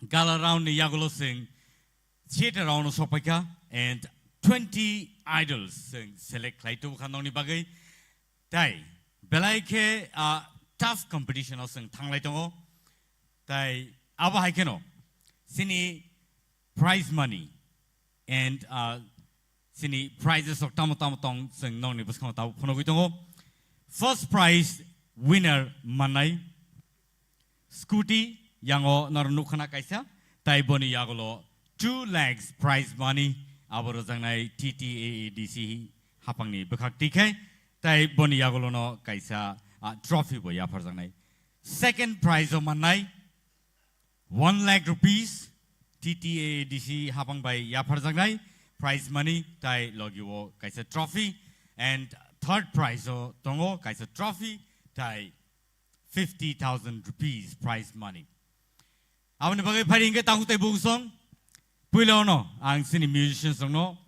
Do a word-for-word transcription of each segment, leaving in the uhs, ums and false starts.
Gala round ni yagulo chwng theatre round o sokpaikha and twenty idols chwng select khlai tubukha nokni bagwi. Tai belai khe, ah, tough competition o chwng thanglai tongo. Tai abo hai kheno chini prize money and, ah, chini prizes rok tamo tamo tong chwng nokni bwskango tabuk phunugwi tongo. First prize winner mannai scooty, yango noro nukha na kaisa, tai boni yagulo two lakhs prize money abo rwjaknai T T A A D C hapangni bwkhak twi khe, tai boni yagulono kaisa, ah, trophy bo yapharjaknai. Second prize o mannai one lakh rupees, T T A A D C hapang bai yapharjaknai prize money tai logi o kaisa trophy, and third prize o tongo kaisa trophy tai fifty thousand rupees prize money. Aboni bagwi phai hwnkhe takhuk tai buksong, puila ono ang chini musicians rokno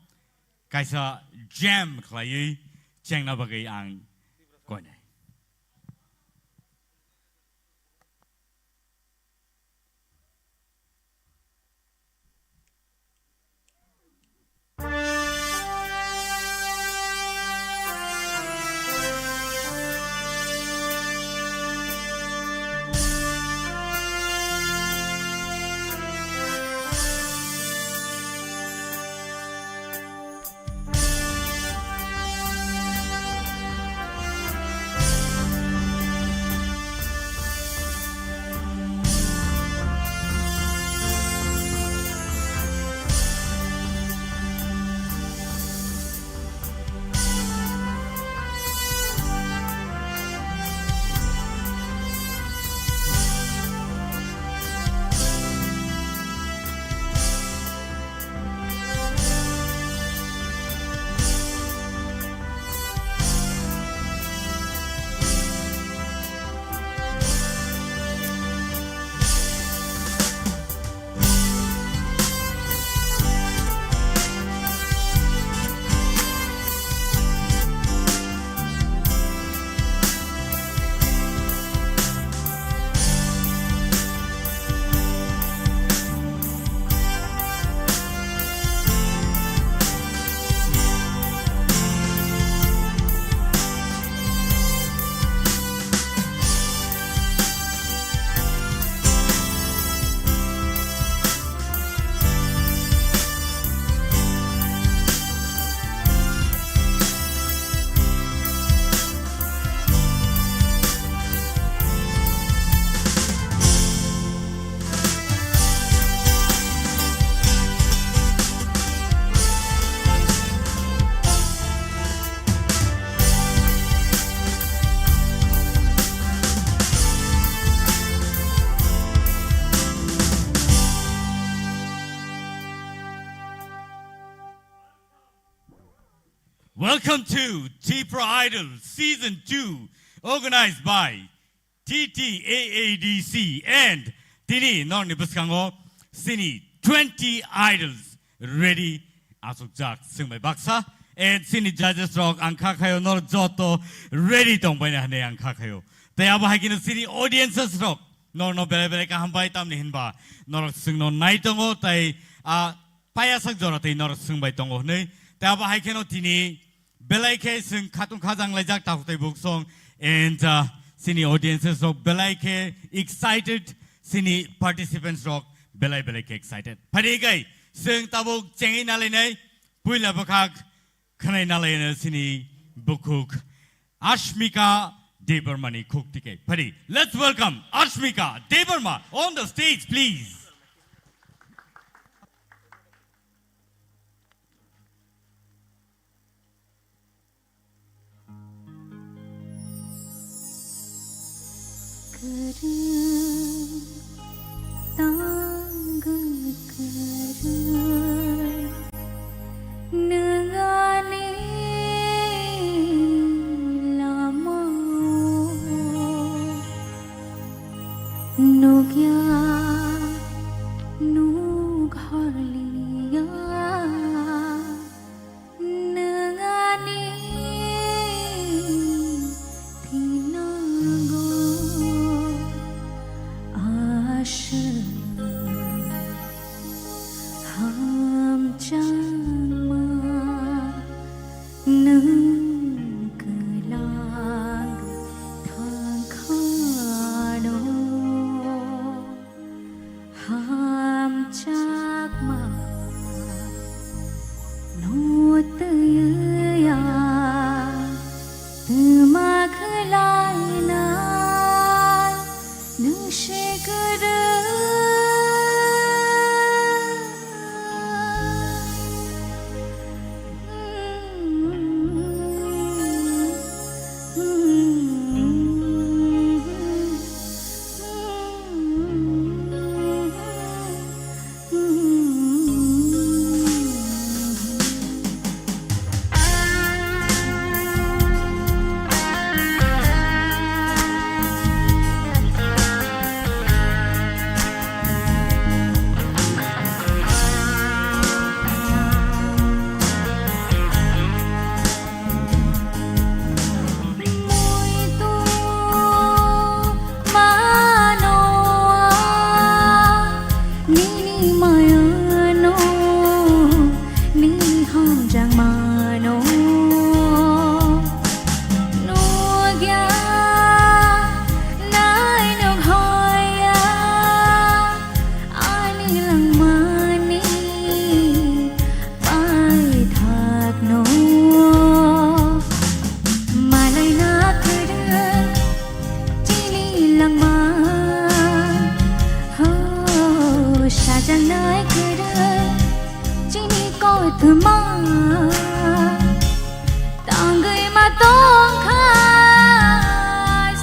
kaisa jam khlaiwi chengna bagwi ang koinai. Welcome to Tipra Idol Season two, organized by T T A A D C and tini norni bwskango sini twenty idols ready asukjak swngbai baksa, and sini judges rok ang kha khayo nor joto ready tongbaina hwnwi ang kha khayo. Tei abo hai kheno sini audiences rok norno belai belai kaham bai tamni hinba norok swngno nai tongo tei, ah, payasak jora tei norok swngbai tongo hwnwi. Tei abo hai kheno tini belai khe chwng khatung khajang laijak takhuk tei buksong, and, uh, sini audiences rok belai khe excited, sini participants rok belai belai khe excited. Phari kai chwng tabuk chengwi nalainai puila bwkhak khwnai nalaino sini bukhuk Ashmika Debbarma ni khuk tike. Phari, let's welcome Ashmika Debbarma on the stage, please. Kwrwng tangwi kwrwng nwng ani lama nukya nuk horliya. Nwng ani phinogo aswk Hamjakma no twiya tma khwlainai nwng se kwrwi. Muitu mano nini mayano, nini hamjakmano nugya nai nughoya. Ani langmani paithakno malaina kwrwi chini langma. Ho, sajaknai kwrwi chini kothoma tangwi ma tongkha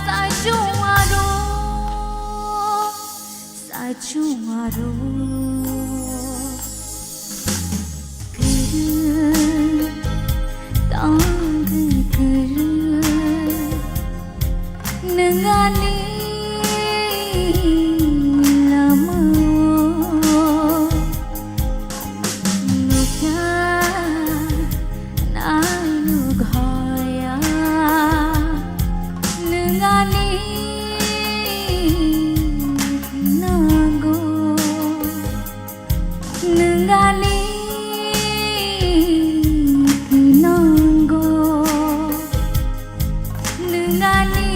sachung aro. Sachung aro kwrwi tangwi kwrwi nwng ani lamao nukya nai nukhoya nwng ani nango. Nwng ani nango. Nwng ani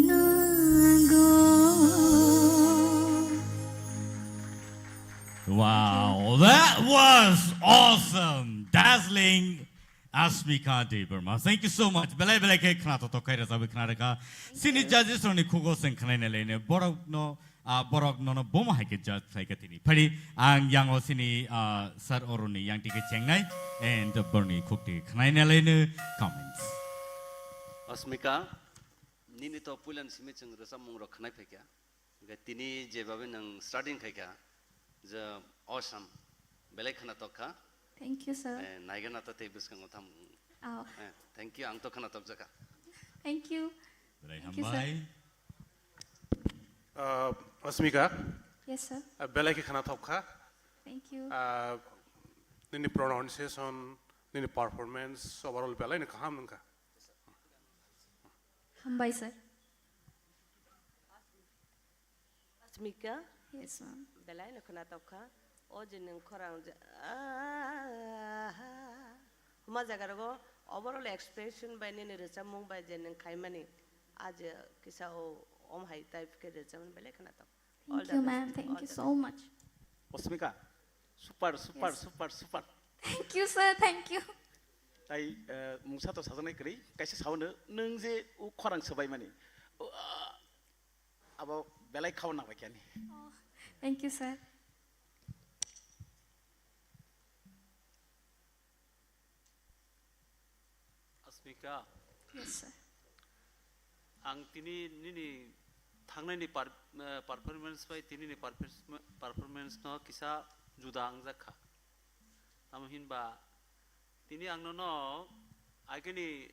nango. Wow, that was awesome, dazzling. Asmika Debbarma, thank you so much. Belai belai khe khna totok khai rajabwi khna rwkha. Sini judges rokni khugo chwng khnaina laino borok no, ah, borok nono bomo hai khe judge khlai kha tini. Phari ang yango sini, ah, sir oroni yang tike chengnai and borni khukti khnaina laino comments. Asmika, nini to puilan simi chwng rwchapmung rok khnai phaikha. Hingke tini jebabe nwng starting khaikha, je awesome, belai khwnatok kha. Thank you, sir. Eh, naigana to tei bwskango tham. Oh. Eh, thank you, ang to khwnatok jakha. Thank you. Belai Thank you, sir. hambai. Uh, Asmika, Yes, sir. uh, belai khe khwnatok kha. Thank you. Uh, nini pronunciation, nini performance, overall belai no kaham wngkha. Hambai, sir. Asmika, Yes, ma'am. Belai no khwnatok kha. O je nwng khorang je, ah, huma jaga rogo overall expression bai nini rwchapmung bai je nwng khaimani, a je kisa o om hai type khe rwchapmani belai khwnatok. All Thank the you, best. ma'am. Thank All you the so best. much. Asmika, super, super, Yes. super, super. Thank you, sir. Thank you. Tai, eh, mungsa to sajaknai kwrwi, kaisa saono, nwng je o khorang swbaimani. O, ah, Abo belai khao nang bai khe ani. Oh, thank you, sir. Asmika, Yes, sir. ang tini nini thangnai ni par-, eh, performance bai tini ni performance, performance no kisa juda wngjak kha. Tamo hinba tini ang nono agini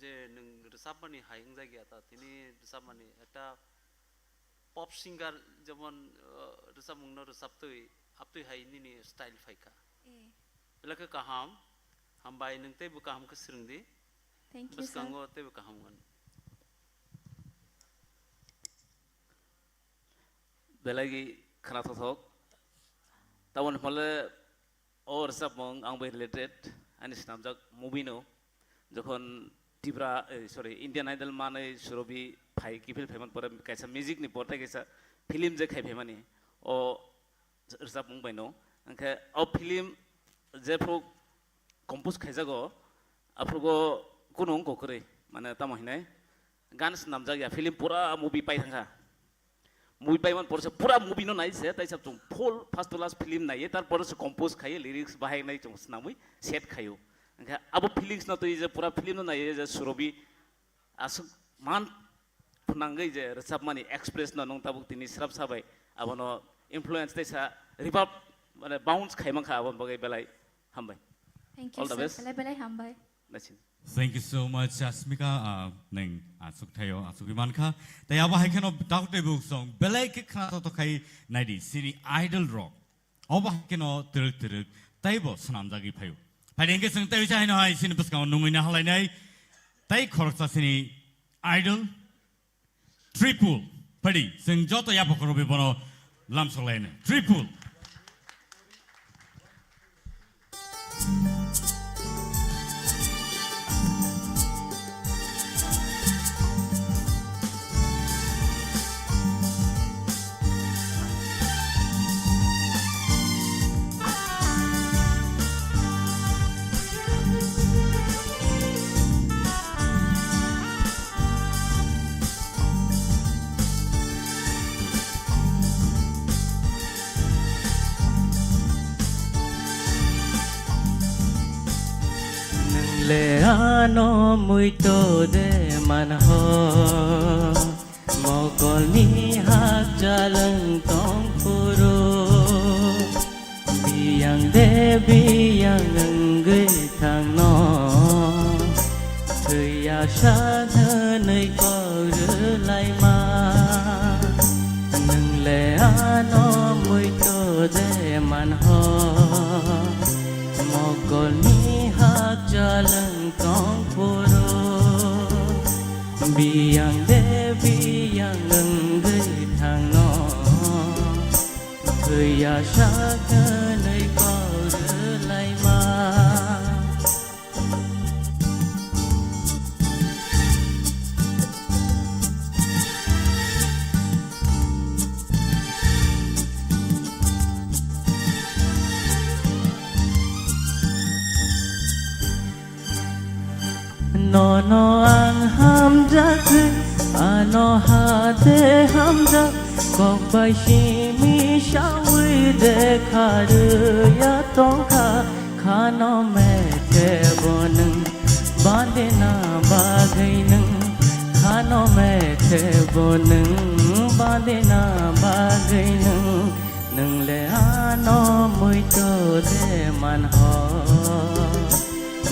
je nwng rwchapmani hai wngjak ya ta, tini rwchapmani ekta pop singer jemon, uh, rwchapmungno rwchaptwi, aptwi hai nini style phaikha. Eh. Belai khe kaham, hambai nwng teibo kaham khe swrwngdi. Thank you, sir. Bwskango teibo kaham wngmani. Belai khwnathok thok. Taboni hwnle o rwchapmung ang bai related, ani swnamjak movie no. Jokhon Tripura, eh, sorry, Indian Idol manwi Surobi phai kiphil phaiman pore kaisa music ni portai kaisa film je khai phaimani o rwchapmung bai no. Hwnkhe o film jephru compose khaijago, aphrugo kunu wngkha kwrwi, mane tamo hinai gan swnamjak ya, film pura movie pai thangkha. Movie paiman porse pura movie no nai se, taisa chwng full first to last film naiye, tar porse compose khaiye, lyrics bahai nai chwng swnamwi set khaio. Hwnkhe abo feelings no twi je pura film no naiye je Surobi aswk man phnangwi je rwchapmani express no nwng tabuk tini swrapsa bai abono influence tei sa reverb, mane, bounce khai mankha, aboni bagwi belai hambai. Thank you, All the sir. Best. Belai belai hambai. Naising. Thank you so much, Asmika. Ah, nwng aswk thaio, aswk mankha. Tei abo hai kheno takhuk tei bukhuk song belai khe khna to khai naidi, sini idol rok. Obo hai kheno twrwk twrwk teibo swnamjagwi phaio. Phaidi hwnkhe chwng tei uisa haino hai sini bwskango nungwi na halainai tei khoroksa sini idol Tripul. Phaidi chwng joto yapha khorobi bono lamsoklainai. Tripul. Nwng le ano muito de manho, mokolni hakchalwng tong phuru. Biyang de biyang wngwi thangno, thwiya sa hwnwi kok rwlaima. Nwng le ano muito de manho, mokolni hakchalwng tong phuru. Biyang de biyang wngwi thangno, thwiya sa hwnwi kok rwlaima. Nono ang hamjak, ano hate hamjak, kok bai simi sawi de kharwi ya tongkha, khano methe bo nwng bandina bagwi nwng, khano methe bo nwng bandina bagwi nwng. Nwng le ano muito de manho,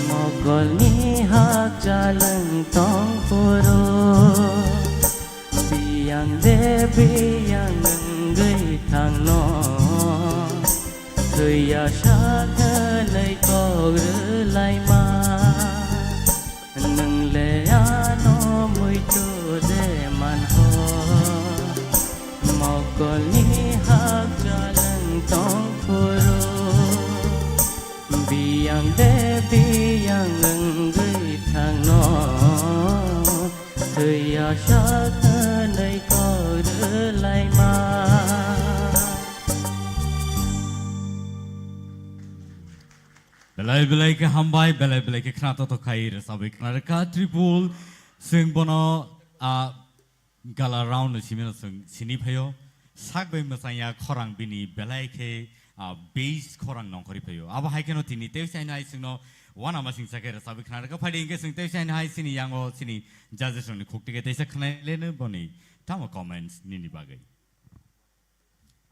mokolni hakchalwng tong phuru. Biyang de biyang wngwi thangno, thwiya sa hwnwi kok rwlaima. Nwng le ano muito de manho, mokolni hakchalwng tong phuru. Biyang de biyang wngwi thangno, thwiya sa hwnwi kok rwlaima. Belai belai khe hambai, belai belai khe khna to to khai rwchabwi khna rwkha Tripul. Chwng bono, a, gala round no simi no chwng sini phaio. Sak bai mwchang ya khorang bini belai khe, a, bass khorang nongkhorwi phaio. Abo hai kheno tini tei usaino hai chwngno uanamasingcha khe rwchabwi khna rwkha. Phaidi hwnkhe chwng tei usaino hai chini yango chini judges rokni khuk tike teisa khwnai leno boni tamo comments nini bagwi.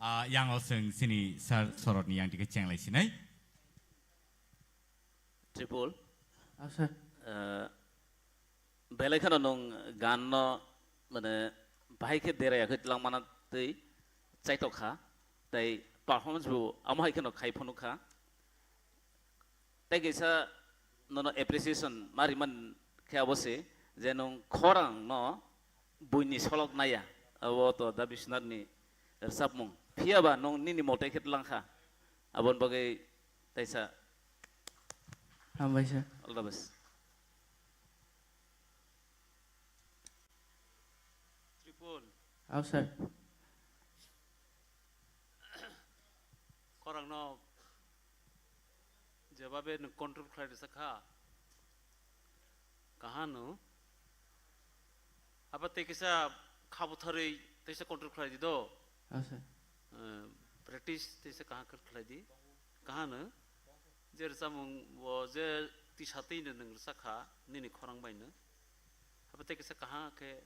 A, yango chwng chini sir Sorotni yang tike chenglai sinai. Tripul. Asa. Eh, belai kheno nwng gan no, mane, bahai khe deraiya khe twlang mana twi chaitok kha. Tei performance bo amo hai kheno khai phunuk kha. Tei kaisa nono appreciation ma riman khe abo se je nwng khorang no buini solok naya. Abo to Da Biswanath ni rwchapmung. Phiya ba nwng nini motai khe twlang kha. Aboni bagwi taisa. Hambai sir. All the best. Cool. Aw, sir. Khorang no jebabe nwng control khlai rwsa kha, kaham no. Abo tei kisa kha butharwi teisa control khlai di do. Aw, sir. Eh, practice teisa kaham khe khlai di. Kaham no. Je rwchapmung bo je tisa twi no nwng rwsa kha, nini khorang bai no. Abo tei kisa kaham khe, eh,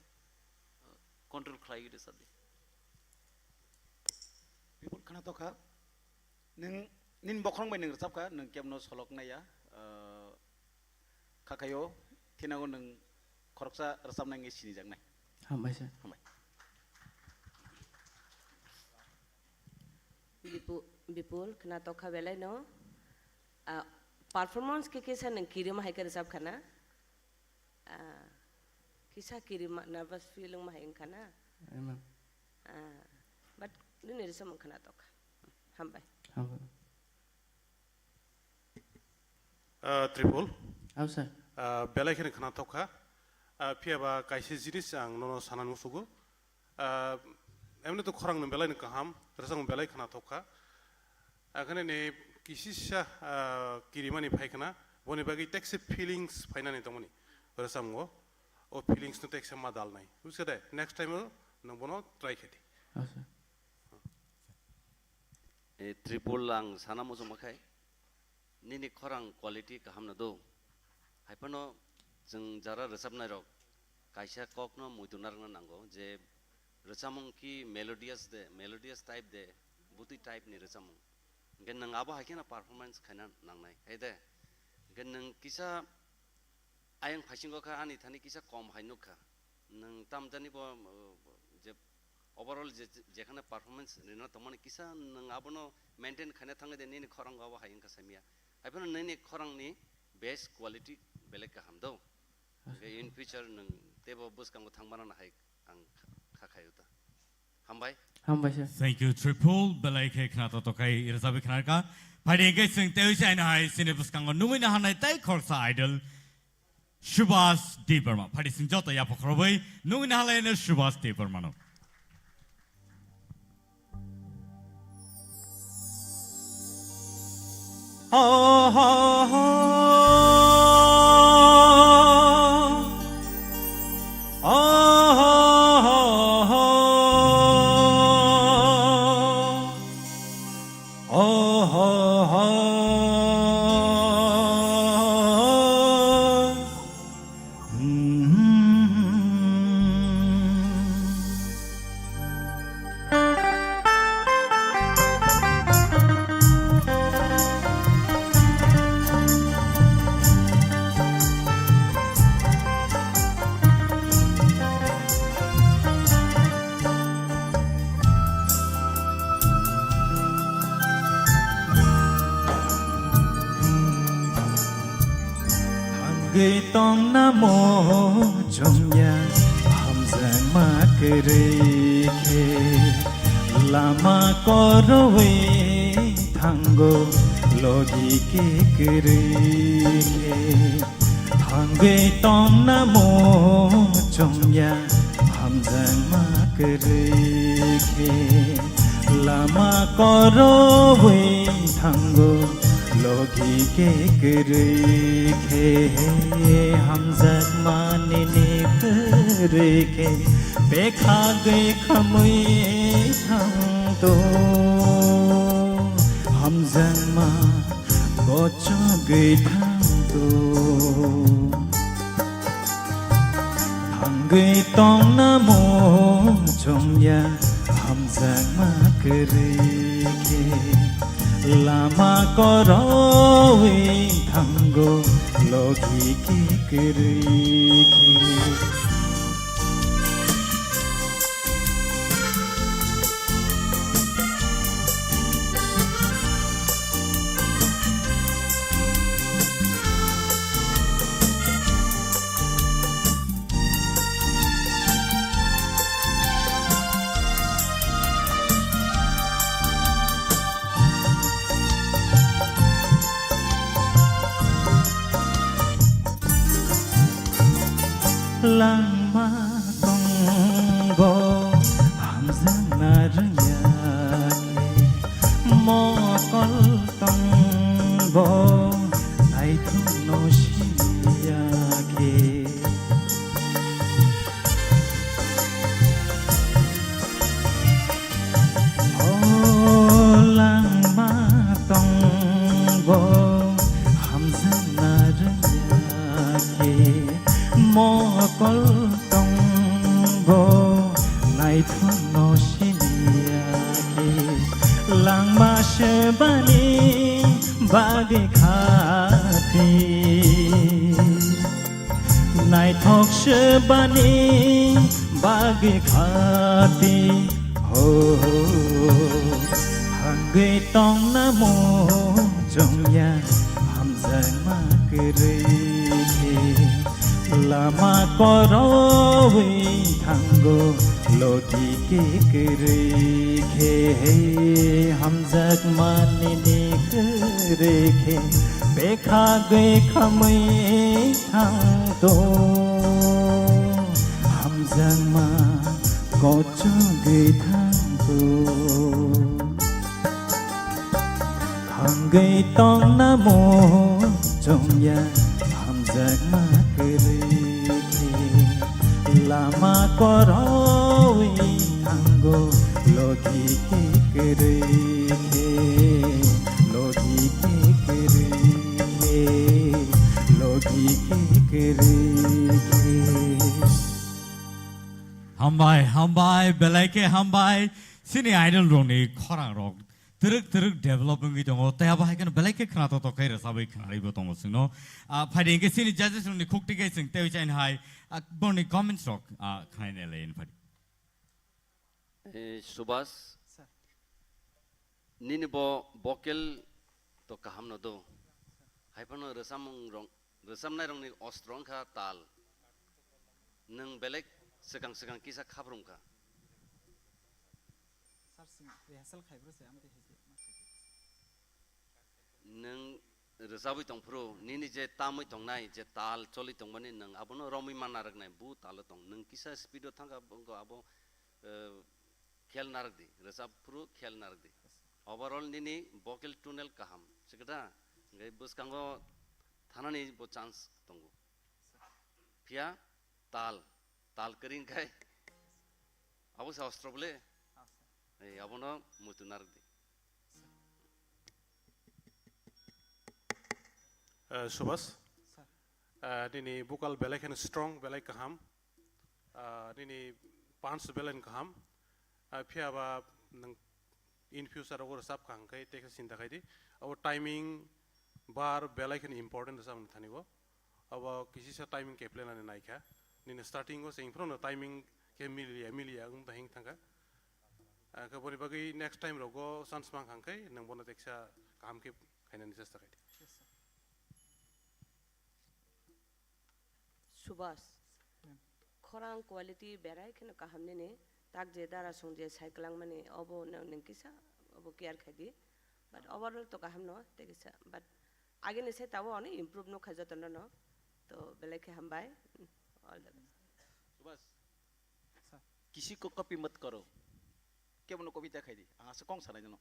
control khlai rwsa di. Bipul khna tokha. Nwng nini bokhorok bai nwng rwchap kha, nwng kebno solok naiya, ah, kha khaio, thinango nwng khoroksa rwchapnai wngwi sinijaknai. Hambai sir. Hambai. Bipu-, Bipul, khna tokha belai no. Ah, performance khe kisa nwng kirima hai khe rwchap khana. Ah, kisa kirima nervous feeling ma hai wngkha na? Amen. Ah, but nini rwchapmung khna tokha. Hambai. Hambai. Ah, Tripul. Aw, sir. Ah, belai kheno khna tokha. Ah, phiya ba kaisa jinis ang nono sanani musugo. Ah, emni to khorang no belai no kaham, rwchapmung belai khna tokha. Akhane ni kisisa, ah, kirimani phaikhna, boni bagwi tekse feelings phainani tongmani rwchapmungo. O feelings no tekse ma dalnai. Bujikhade, next time o nwng bono try khe di. Aw, sir. E, Tripul ang sana muchungma khai, nini khorang quality kaham no do. Haiphano chwng jara rwchapnai rok kaisa kok no muitu narwkna nango je rwchapmung ki melodious de, melodious type de, butwi type ni rwchapmung. Hwnkhe nwng abo hai kheno performance khaina nangnai, hai de? Hwnkhe nwng kisa ayang phaisingo kha ani thani kisa kom hai nukha. Nwng tamjani bo, uh, je overall je, jekhane performance rina tongmani kisa nwng abono maintain khaina thangwi de nini khorang abo hai wngkha saimya. Haiphano nini khorangni best quality belai kaham do. Hwnkhe in future nwng teibo bwskango thangmana hai ang kha, kha khaio ta. Hambai. Hambai sir. Thank you, Tripul. Belai khe khna to tokai rwchapwi khna kha. Phaidi hwnkhe chwng tei se aino hai chini bwskango nungwi na hanai tei khoroksa idol Subhas Debbarma. Phaidi chwng joto yapha khorobwi nungwi na halai no Subhas Debbarma no. Thangwi tongna muchungya hamjakma kwrwi khe, lama korowi thango logi khe kwrwi khe. Thangwi tongna muchungya hamjakma kwrwi khe, lama korowi thango logi khe kwrwi khe. Hamjakma nini kwrwi khe bekhagwi khamwi thangto. Hamjakma bochogwi thangto. Thangwi tongna muchungya hamjakma kwrwi khe, lama korowi thango logi khe kwrwi khe. Langma tongbo No siniya ki langma sebani bagwi khati. Naithok sebani bagwi khati. Ho, ho, hangwi tongna mo chongya hamjakma kwrwi khe. Lama korowi thango logi ke kwrwi khe, hamjakmani ni kwrwi khe, bekha gwi khamwi thangto, hamjakma kochogwi thangto. Hangwi tongna mo chongya hamjakma kwrwi khe, lama korowi thango logi ke kwrwi khe, logi ke kwrwi khe, logi ke kwrwi khe. Hambai, hambai, belai khe hambai, chini idol rokni khorang rok. Twrwk twrwk develop wngwi tongo, tei abo hai kheno belai khe khna tok tok khe rwchabwi khnarwibo tongo chwngno. Ah, phaidi hwnkhe chini judges rokni khukti khe chwng tei chaini hai, ah, borokni comments rok, ah, khnai nai lai phadi. Eh, Subhas, sir, nini bo vocal to kaham no do. Hai phano rwchapmung rok, rwchapnai rokni ostro wngkha tal. Nwng belek swkang swkang kisa khaprum kha. Sir, sing rehearsal khai bro se, amtwi hai se, ma khai. Nwng rwchabwi tongphuru, nini je tamwi tongnai, je tal choli tongmani, nwng abono romwi manna rwknai, bu talo tong. Nwng kisa speed o thangkha, bo wngkha abo, eh, khel narwkdi, rwchapphuru khel narwkdi. Overall nini vocal tunnel kaham, sikda, hwnkhe bwskango thanani bo chance tongo. Phiya tal, tal kwrwi wngkhai, abo se ostro bole. Ei, abono muitu narwkdi. Eh, Subhas, sir, eh, nini vocal belai kheno strong, belai kaham. Ah, nini punch belai kaham. Ah, phiya ba nwng in future o rwchap kha hwnkhe tei khe sinta khai di. Abo timing, bar belai kheno important rwchapmung thani o. Abo kisisa timing khe planani naikha. Nini starting o se phano timing khe miliya, miliya wng ta hing thangkha. Ah, khe boni bagwi next time rogo chance mang kha hwnkhe nwng bono teksa kaham khe khainani chesta khai di. Yes, sir. Subhas. Ma'am. Khorang quality berai kheno kaham nini, tak je dara song je sai kwlangmani, obo no nwng kisa obo care khai di. But overall to kaham no, tei kisa. But agini se tabo ani improve no khai joto no no. To belai khe hambai. All the best. Subhas. Sir. किसी को कॉपी मत करो। Kebono kobita khai di. Ang asa kong sanai nono.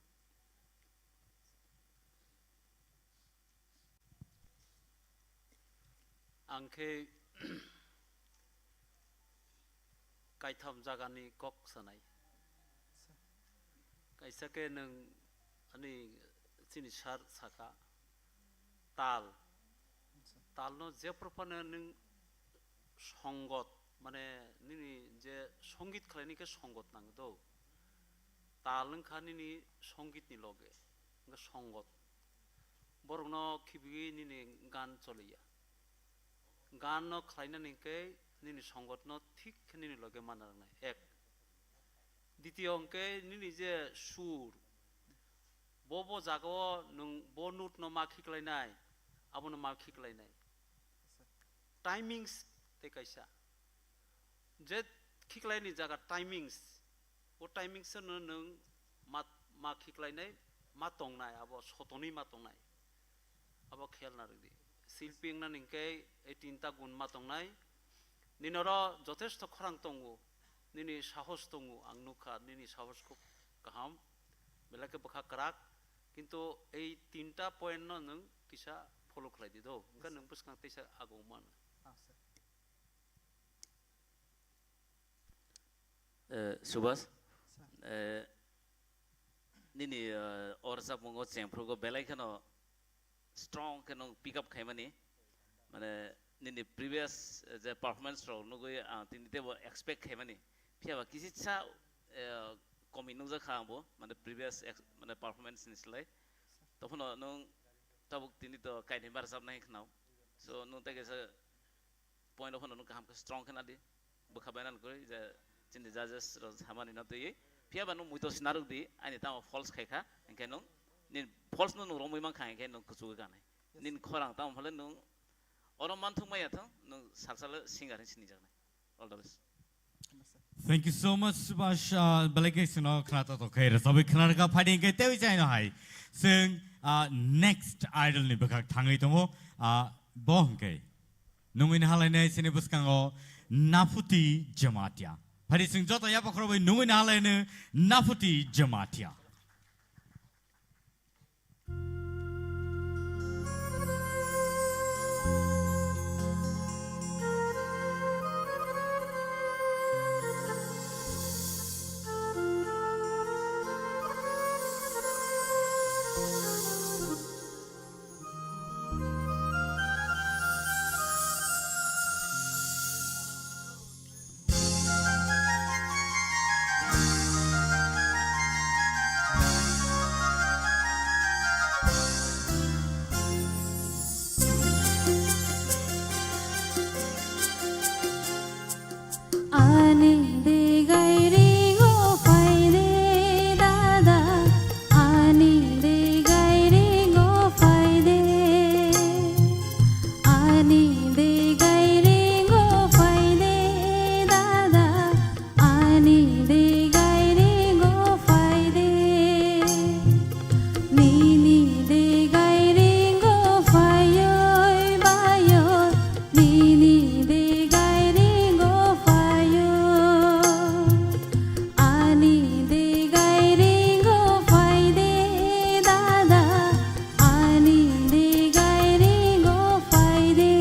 Ang khe kaitham jagani kok sanai. Kaisa khe nwng ani chini sir saka tal. Talno jephru phano nwng songot, mane nini je songit khlaini khe songot nang do. Tal wngkha nini songitni loge, wngkha songot. Borokno khibiwi nini gan choliya. Gan no khlainani hwnkhe nini songot no thik khe nini loge mana rwnai. Ek. Ditiyo hwnkhe nini je sur, bo bo jaga o nwng bo note no ma khiklainai, abono ma khiklainai. Timings tei kaisa. Je khiklaini jaga timings, o timings no nwng ma, ma khiklainai, ma tongnai, abo sotonwi ma tongnai. Abo khel narwk di. Silpi wngna hwnkhe ei tinta gun ma tongnai. Nini oro jothesto khorang tongo, nini sahos tongo, ang nukha nini sahos khub kaham, belai khe bwkha kwrak, kintu ei tinta point no nwng kisa follow khlai di do, hwnkhe nwng bwskang teisa agong mano. Ah, sir. Eh, Subhas, sir, eh, nini, eh, o rwchapmungo chengphrugo belai kheno strong khe nwng pick up khaimani, mane nini previous, eh, je performance rok nugwi ang tini teibo expect khaimani, phiya ba kisisa, eh, komi nukjak kha ang bo, mane previous ex-, mane performance ni slai. Tophono nwng tabuk tini to kainwi barjak nai khwnao. So nwng tei kaisa point o phano nwng kaham khe strong khe nadi. Bwkha bainani kwrwi je chini judges rok samani no twiwi. Phiya ba nwng muito sinarok di, ani tamo false khai kha, hinkhe nwng nini false no nwng romwi mankha, hinkhe nwng kuchugwi kanai. Nini khorang tamo phale nwng oro manthok maya thang, nwng salsalo singer hin sinijaknai. All the best. Thank you so much, Subhash. Ah, belai khe chwngno khna to to khe rwchabwi khna rwkha, phaidi hwnkhe tei chaino hai. Chwng, ah, next idol ni bwkhak thangwi tongo, ah, bo hwnkhe nungwi nahalainai chini bwskango Naphuti Jamatia. Phaidi chwng joto yapakhorwi nungwi nahalaino Naphuti Jamatia. Ani degai ringo phaide dada, ani degai ringo phaide. Ani degai ringo phaide dada, ani degai ringo phaide. Nini degai ringo phaioi baioi, nini degai ringo phaio. Ani degai ringo phaide dada, ani degai ringo phaide.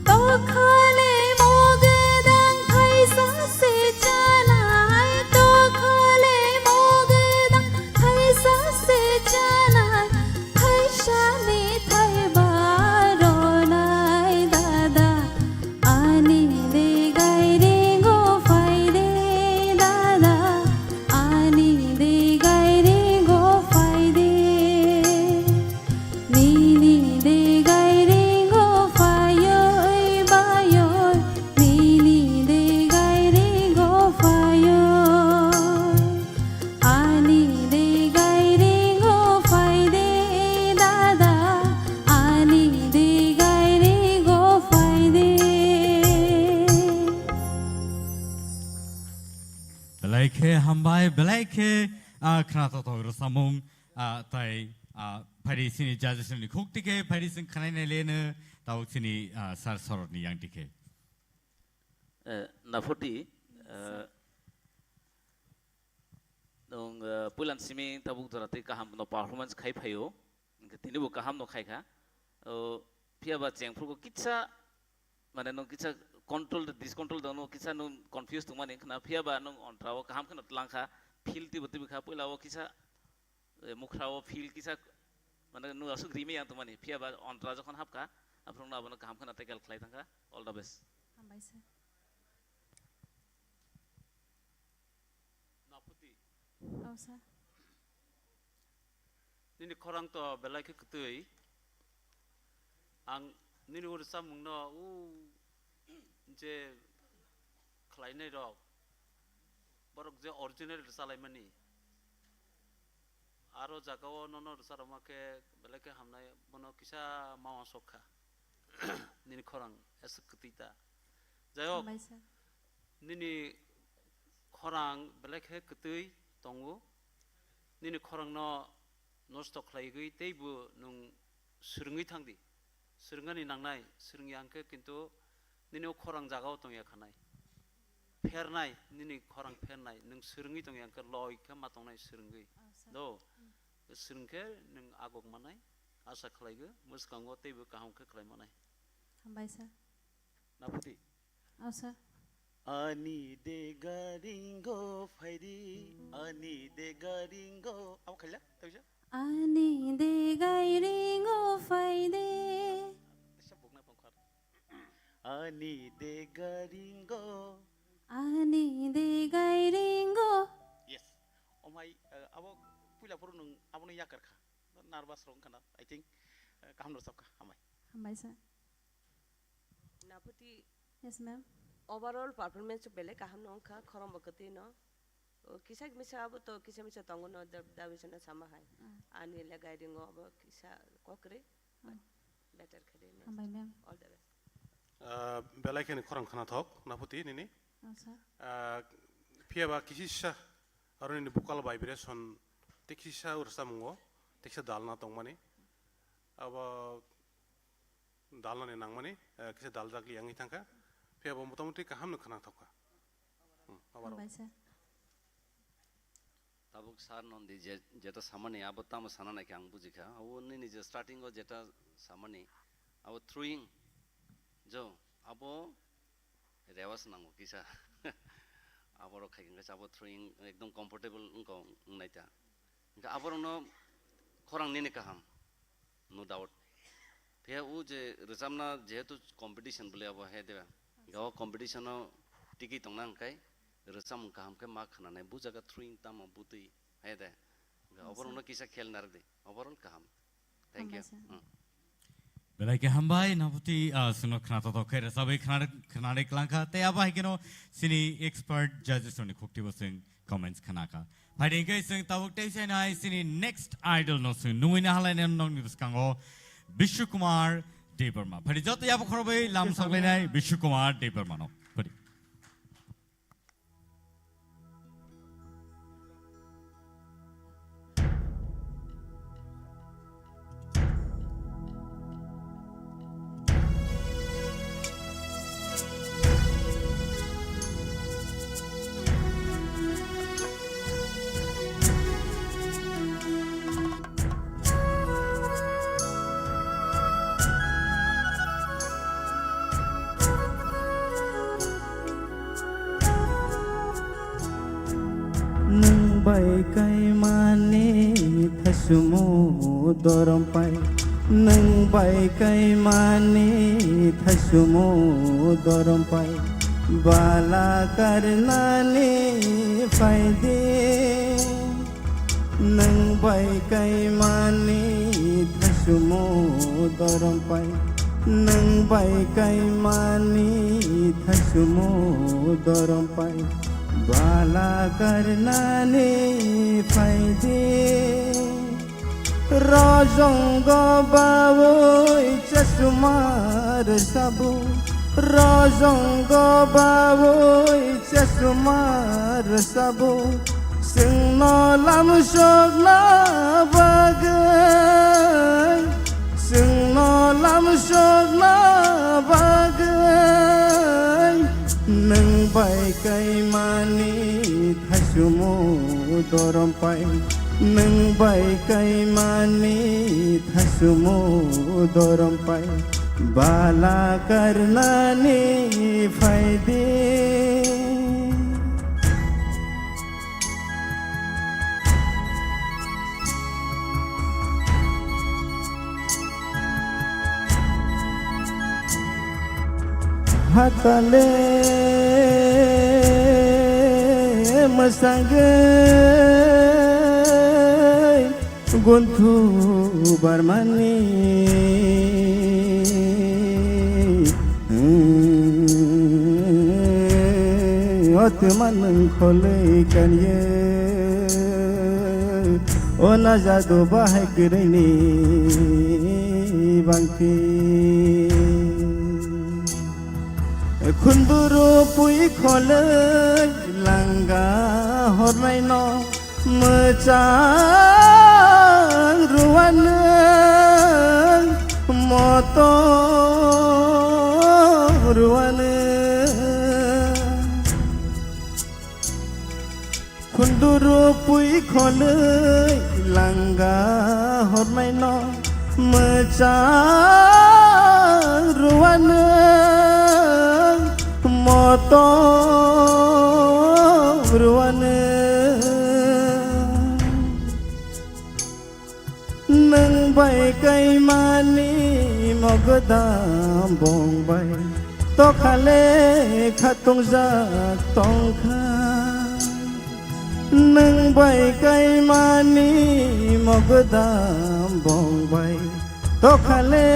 Tokhole mo gwdang phaisa se chanai, tokhole mo gwdang phaisa se chanai, phaisa ni thai ba ronai dada, ani degai ringo phaide dada, ani degai ringo phaide. Nini degai ringo phaioi baioi, nini degai ringo phaioi. Ani degai ringo phaide dada, ani degai ringo phaide. Belai khe hambai, belai khe, ah, khna totok rwchapmung. Ah, tai, ah, phaidi sini judges ni khuk tike, phaidi sing khanai nai leno, tabuk sini, ah, sir sorot ni yang tike. Eh, Naphuti, eh, nung, eh, puilan simi tabuk jora tei kaham no performance khai phaio, hingke tini bo kaham no khai kha. O, phiya ba chengphru ko kitsa, mane nung kitsa control, discontrol dong, nung kitsa nung confuse tongmani khna, phiya ba nung ontra o kaham kheno tlang kha, feel tibo tibi kha, puila o kitsa eh, mukhrao feel kisa, mane, nwng aswk rimwi yang tongmani, phiya ba ontra jokhon hapkha, aphuru no abono kaham kheno tackle khlai thangkha. All the best. Hambai sir. Naphuti. Oh sir. Nini khorang to belai khe kwtwi. Ang nini uri samung no u je Khlainai rok, borok je original rwchalaimani, aro jagao nono rwcharokma khe belai khe hamnai, bono kisa mawa sok kha. Nini khorang aswk kwtwi ta. Jai hok, hambai sir. Nini khorang belai khe kwtwi tongo. Nini khorangno nosto khlaiwi teibo nwng swrwngwi thang di. Swrwngani nangnai, swrwngya hwnkhe kintu nini o khorang jagao tongya khanai. Phernai, nini khorang phernai, nwng swrwngwi tongya hwnkhe loi khe ma tongnai swrwngwi. Oh, sir. Do, swrwng khe nwng agok manai, asa khlaigo, mwskango teibo kaham khe khlai manai. Hambai sir. Naputi. Oh, sir. Ani de garingo phaidi, ani de garingo. Abo khaila, tawisa? Ani de garingo phaidi. Sa bukna pangkhar. Ani de garingo. Ani de garingo. Yes. Omai, eh, abo puila phuru nung abono yakar kha. Nervous rong khana, I think, eh, kaham rwchap kha, hambai. Hambai sir. Naputi. Yes, ma'am. Overall performance belai kaham no wngkha, khorang bo kwtwi no. O kisa misa abo to kisa misa tongo no, da-, dabi sana sama hai. Mm. Ani le guiding o abo kisa kokri, but Mm. better khe de next. Hambai, ma'am. All the best. Ah, belai kheno khorang khana thok, Naputi nini. Oh, sir. Ah, phiya ba kisisa aro nini vocal vibration te kisa rwchapmung o, te kisa dalna tongmani. Abo dalnani nangmani, eh, kisa daljak li wngwi thangkha. Phiya bo motamuti kaham no khwnathok kha. Hmm, overall. Hambai sir. Tabuk sir nondi je, jeta samani abo tamo sana naikhe ang bujikha. Abo nini je starting o jeta samani abo throwing jo abo rewas nango kisa. Aborok khai khe abo throwing ekdom comfortable wngkha wngnaita. Hingke aborokno khorang nini kaham, no doubt. Phiya o je rwchapna jehetu competition bole abo he de. Hingke o competition o tiki tongna hingkai rwchapmung kaham khe ma khnanai, bu jaga throwing tamo butwi he de. Hingke oborokno kisa khel narwk di, overall kaham. Thank you. Hambai sir. Hmm. Belai khe hambai, Naputi, ah, chwngno khwnathok khe rwchabwi khwna-, khwnarwi kwlangkha. Tei abo hai kheno chini expert judges rokni khuktibo chwng comments khnakha. Phaidi hwnkhe chwng tabuk tei sainai chini next idol no chwng nungwi nahalainai nokni bwskango Bishu Kumar Debbarma. Phaidi joto yabo khorobwi lam soklainai Bishu Kumar Debbarma no. Phaidi. Nwng bai kaimani thasumu dorom pai, nwng bai kaimani thasumu dorom pai, bala karnani phaidi. Nwng bai kaimani thasumu dorom pai, nwng bai kaimani thasumu dorom pai, bala karnani phaidi. Rojongo bawi chasma rwsabu, rojongo bawi chasma rwsabu, chwngno lamsokna bagwi, chwngno lamsokna bagwi, nwng bai kaimani thasumu dorom pai, nwng bai kaimani thasumu dorom pai, bala karnani phaidi. Hatale mwsangwi guntu barmani. Tuma nwng kholwi kanye, o na jadu bahai kwrwini bangthi. Khunduru pui kholwi langa hornaino mwchang ruanwng moto ruanwng. Khunduru pui kholwi langa hornaino mwchang ruanwng moto ruanwng. Nwng bai kaimani mogodam bong bai tokhale khatungjak tongkha. Nwng bai kaimani mogodam bong bai tokhale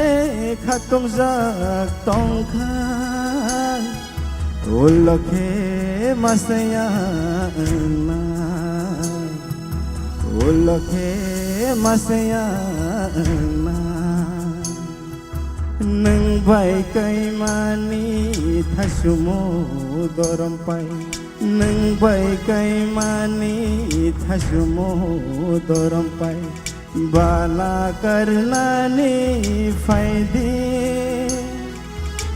khatungjak tongkha. Ulo khe masaya wngnai, ulo khe masaya wngnai. Nwng bai kaimani thasumu dorom pai, nwng bai kaimani thasumu dorom pai. Bala karnani phaidi,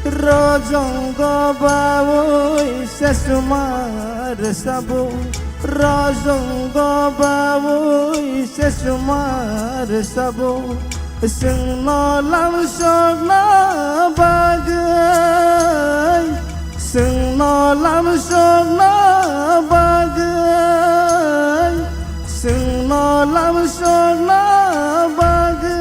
rojong go bawi sesumar sabu, rojong go bawi sesumar sabu. Chwngno lamsokna bagwi, chwngno lamsokna bagwi, chwngno lamsokna bagwi.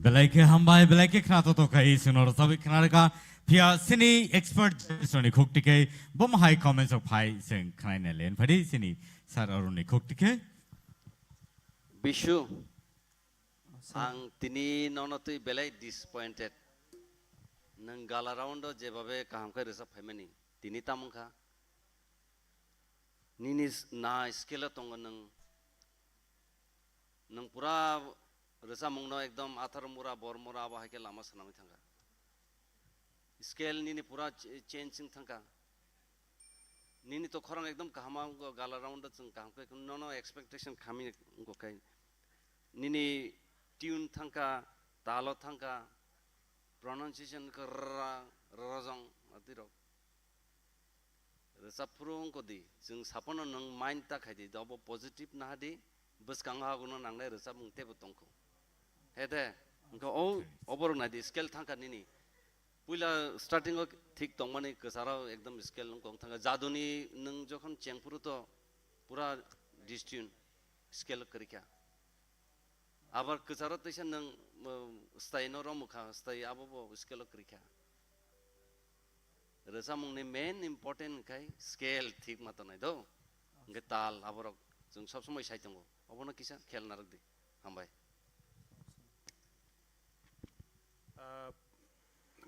Belai khe hambai, belai khe khna to to khai chwngno rwchabwi khna rwkha. Phiya chini expert judge rokni khuk tikhe bo mahai comments rok phai chwng khnaina len phadi chini sir aroni khuk tikhe. Bishu, ang tini nono twi belai disappointed. Nwng gala round o jebabe kaham khe rwchap phaimani, tini tamo wngkha? Nini s-, na scale o tongo nwng. Nwng pura rwchapmungno ekdom athar mura, bor mura abo hai khe lama swnamwi thangkha. Scale nini pura ch-, change wng thangkha. Nini to khorang ekdom kaham wngkha, gala round o chwng kaham khe nono expectation khamwi wngkha khe. Nini tune thangkha, talo thangkha, pronunciation khe rra, rrojong, adirok. Rwchap phuru wngkha di, chwng sapono nwng mind ta khai di, obo positive naha di, bwskango hagono nangnai rwchapmung teibo tongkho. He de, wngkha o, oborok nai di, scale thangkha nini. Puila starting o thik tongmani kwcharo ekdom scale wngkha wng thangkha. Jaduni nwng jokhon cheng phuru to pura distune scale kwrwikha. Abar kwcharo teisa nwng, um, style no romwkha, style abo bo scale o kwrwikha. Rwchapmungni main important khai scale thik ma tongnai do. Hwnkhe tal aborok chwng sob somoi sai tongo. Obono kisa khel narwk di. Hambai. Ah,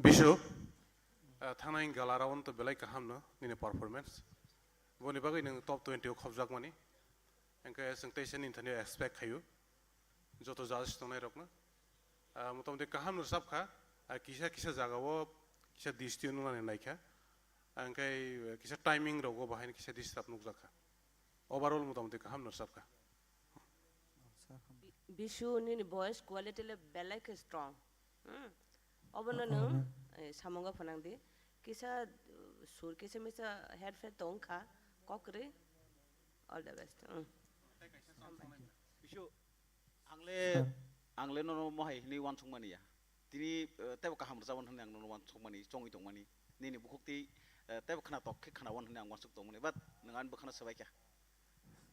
Bishu, ah, thangnai gala round to belai kaham no nini performance. Boni bagwi nwng top twenty o khopjakmani. Hwnkhe chwng teisa nini thani expect khaio. Joto judge tongnai rokno. Ah, motamoti kaham no rwchap kha. Ah, kisa kisa jaga o kisa distance nwnani naikha. Hwnkhe kisa timing rogo bahai kisa disturb nukjakha. Overall motamoti kaham no rwchap kha. Bishu, nini voice quality le belai khe strong. Hmm. Obono nwng, eh, samungo phwnang di. Kisa, uh, sur kisa misa headphone tong kha, kok kwrwi. All the best. Hmm. Bishu, ang le, ang le nono mohai hinwi uansukmani ya. Tini, eh, teibo kaham rwchapmani hwnwi ang nono uansukmani, chongwi tongmani. Nini bukhuk twi, eh, teibo khna tok khe khna wan hwnwi ang uansuk tongmani. But nwng ani bwkhano swbai kha.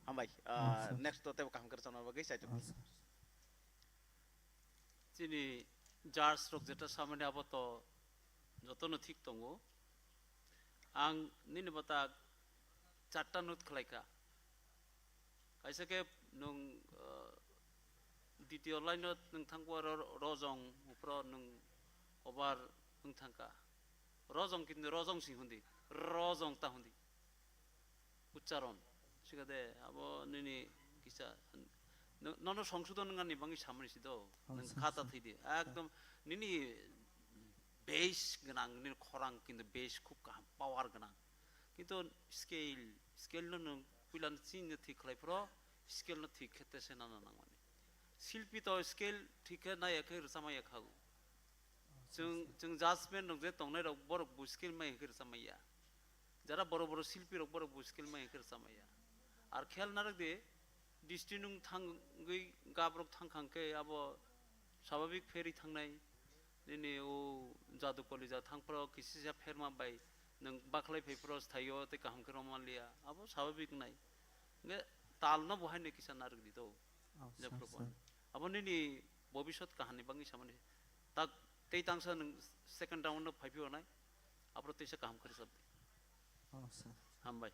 Hambai. Ah, next to teibo kaham khe rwchapna bagwi chaitok. Chini judge rok jeta samani abo to jotono thik tongo. Ang nini bata charta note khlai kha. Kaisa khe nwng, ah, ditiyo line o nwng thangkha ro-, rojong, uphro nwng over nwng thangkha. Rojong kintu rojong si hundi, rojong ta hundi. Uchcharon. Sikade abo nini kisa, no-, nono songsodon wngani bangwi samani si do. Oh, nwng sa-, khata sa-, thwidi. Sa-, ekdom nini base gwnang, nini khorang kintu base khub kaham, power gwnang. Kintu scale, scale no nwng puila no chini no thik khlai phro, scale no thik khe tese nana nangmani. Silpi to scale thik khe naiya khe rwchama ya khago. Chwng, chwng judgment rok je tongnai rok borok bo skill mai hwnkhe rwchapmaya. Jara boro boro silpi rok borok bo skill mai hwnkhe rwchapmaya. Ar khel narwk di, district nung thangwi gap rok thang khang khe abo swabhabik pherwi thangnai. Nini o jadu kolija thang phro kisisa pherma bai nwng bakhlai phai phro sthaio tei kaham khe romaliya. Abo swabhabik nai. Hwnkhe tal no bo haino kisa narwk di to. Oh, sir, sir. Abo nini bobisot kaham ni bangwi samani. Tak tei tangsa nwng second round no phaiphio nai. Aphro teisa kaham khe rwchap di. Oh, sir. Hambai.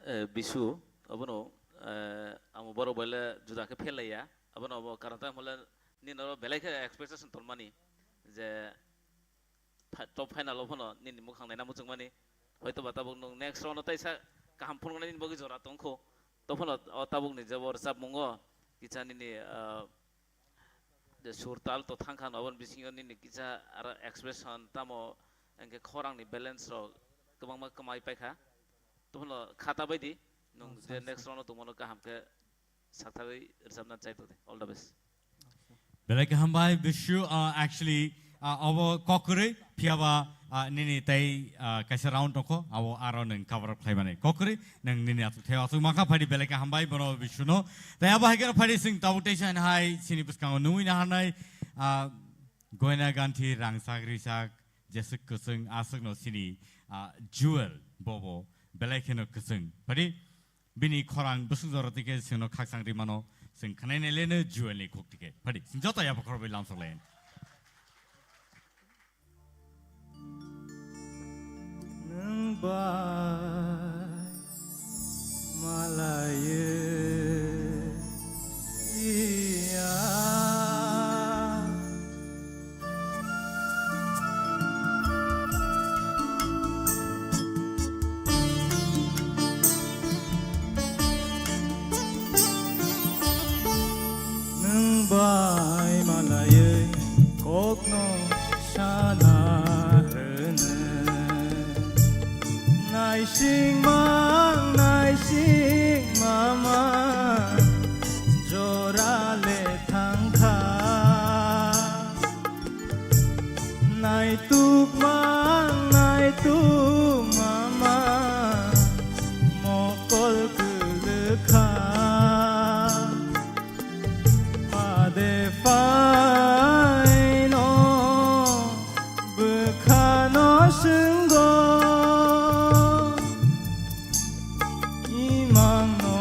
Eh, Bisu, abono, eh, amo borok bai le juda khe phelaiya. Abono abo karon tamo le nini oro belai khe expectation tongmani je pha-, top final o phano nini mukhang naina muchungmani. Hoito ba tabuk nwng next round o taisa kaham phunuknani bagwi jora tongkho. To phano o tabukni je bo rwchapmungo kisa nini, ah, je sur tal to thangkha, aboni bisingo nini kisa aro expression tamo hwnkhe khorangni balance rok kwbangma kwmai paikha. To phano khata baidi nwng je next round o tongmano kaham khe saktharwi rwchapna chai tongdi. All the best. Belai khe hambai, Bishu, uh, actually, uh, abo kok kwrwi, phiyaba, uh, nini tei, uh, kaisa round tongkho, abo aro nwng cover up khlaimani. Kok kwrwi, nwng nini aswk thai aswk mankha, phaidi belai khe hambai, bono Bishuno. Tei abo hai kheno phaidi chwng tabuk teisa hai, chini bwskango nungwi naharnai, uh, goina ganthi, rangchak, risak, jeswk kwchwng, aswkno chini, uh, jewel, bobo, belai kheno kwchwng. Phaidi, Bini khorang bwswk jora tike chwngno khakchang ri mano, chwng khwnai nai leno Joelni khuk tike. Phadi, chwng joto yapha khorokbai lamsok lai. Nwng bai malaiwi ya. Nwng bai malaiwi kokno sana rwno. Naising mang, naising mama, jora le thangkha. Naituk mang, naituk mama, mokol kwlwkha. Pade phaino bwkhano swngo. Imang no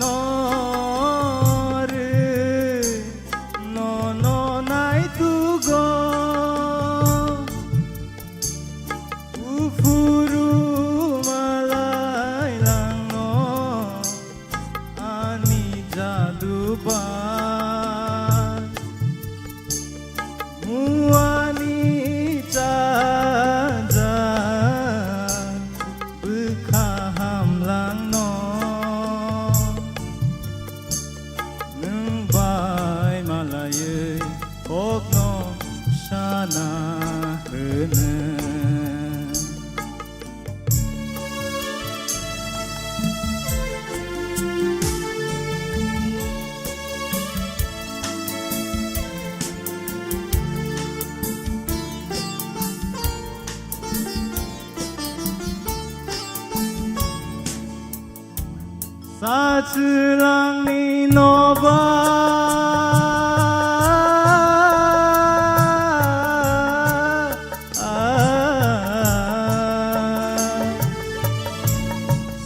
no rw, no no naitugo. Uphuru malai langno ani jadu bai. Muani chajak bwkha hamlangno, nwng bai malaiwi kokno sana hwno. Sachwlangni nobar.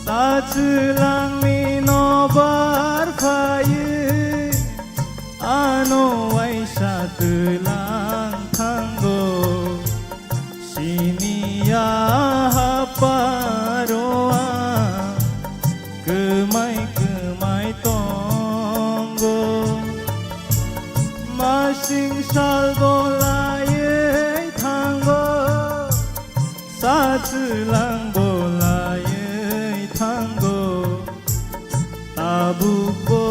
Sachwlangni nobar phaio, ano waisa twlang thango. Siniya haparo ang kwmai kwmai tongo. Masing salbo lai Swlang bo laiwi thango, tabukbo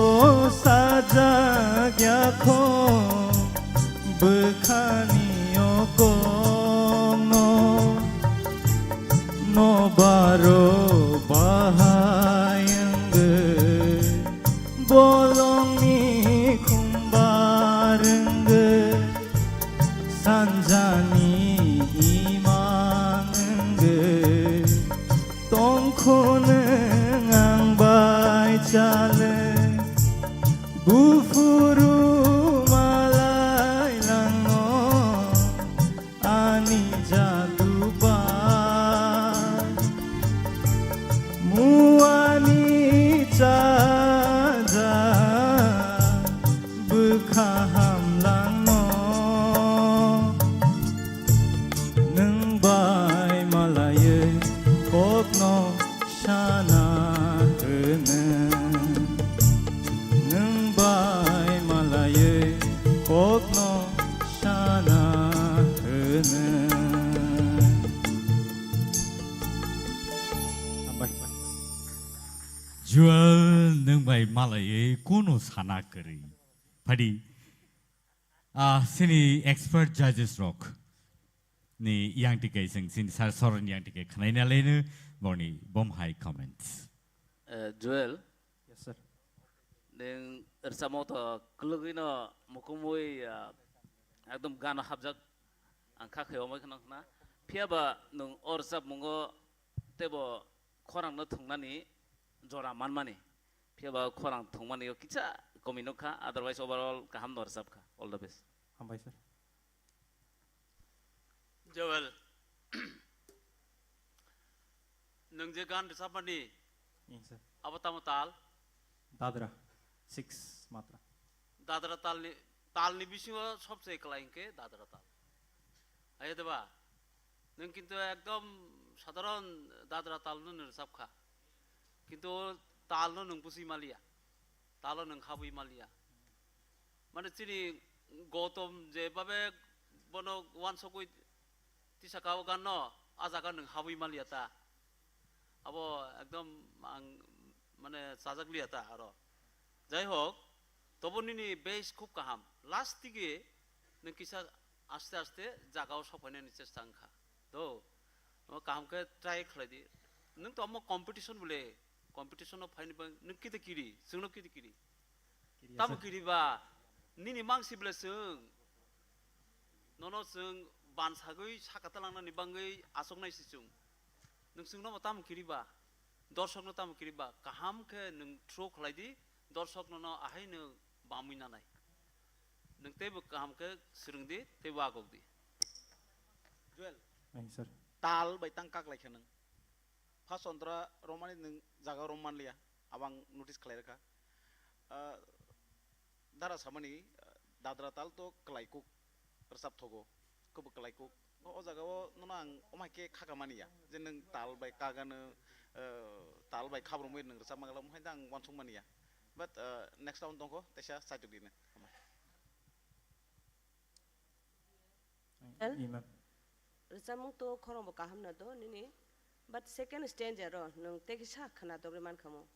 sajak yakho bwkhani okongno. Nobaro bahai wngwi bolongni khumbar wngwi sanjani imang wngwi tongkho nwng ang bai chale buphuru malai lango. Ani jadu ba muani chaja bwkha hamlangno nwng bai malaiwi kokno sana hwno. Nwng bai malaiwi kokno sana hwno. Hambai. Joel, nwng bai malaiwi kuno sana kwrwi. Phadi, ah, sini expert judges rok ni yang tike sing sini sar sorni yang tike khnaina leno borni bom hai comments. Eh, Joel. Yes, sir. Neng rwchapmo to kwlwgwino mukumui, ah, ekdom gano hapjak ang kha khe omai khna khna. Phiya ba nwng o rwchapmungo teibo khorangno thwngnani jora manmani. Phiya ba khorang thwngmani o kisa komi nuk kha, otherwise overall kaham no rwchap kha. All the best. Hambai, sir. Joel. Nwng je gan rwchapmani, Yes, sir. Abo tamo tal? Dadra, six matra. Dadra talni, talni bisingo sobse kwlai hwnkhe Dadra tal. Ayo de ba? Nwng kintu ekdom sadharon Dadra talno nwng rwchap kha. Kintu o talno nwng busi maliya. Talo nwng habwi maliya. Mane chini Gautam je babe bono wansogwi tisa ka o ganno, a jaga nwng habwi maliya ta. Abo ekdom ang mane chajak liya ta aro. Jai hok, tobo nini base khub kaham. Last dige nwng kisa aste aste jaga o sokphainani chesta wngkha. Do, omo kaham khe try khlai di. Nwng to omo competition bole, competition o phaini bang nwng kiti kiri, chwngno kiti kiri. Kiri Tamo asa. Kiri ba, nini mangsi bole chwng. Nono chwng bansagwi saka talangnani bangwi asoknai si chwng. Nwng chwngno bo tamo kiri ba, dorshokno tamo kiri ba, kaham khe nwng throw khlai di, dorshok nono ahai nwng bamwi nanai. Nwng teibo kaham khe swrwng di, teibo agok di. Joel. Ai, sir. Tal bai tang kak lai khe nwng. First ontra romani nwng jaga rom man liya. Abang notice khlai rwkha. Ah, dara samani, ah, dadra tal to kwlai kuk rwchap thogo. Kwbo kwlai kuk. O, o jaga o nono ang omai khe khaka mani ya. Je nwng tal bai kagano, ah, tal bai khabrumwi nwng rwchap mangala, omai da ang wansuk mani ya. But, ah, next round tongkho, teisa saitok dino. Well, Imam. Rwchapmung to khorang bo kaham na do nini, but second stanza ro nwng tei kisa khwna dogwi man kha mo.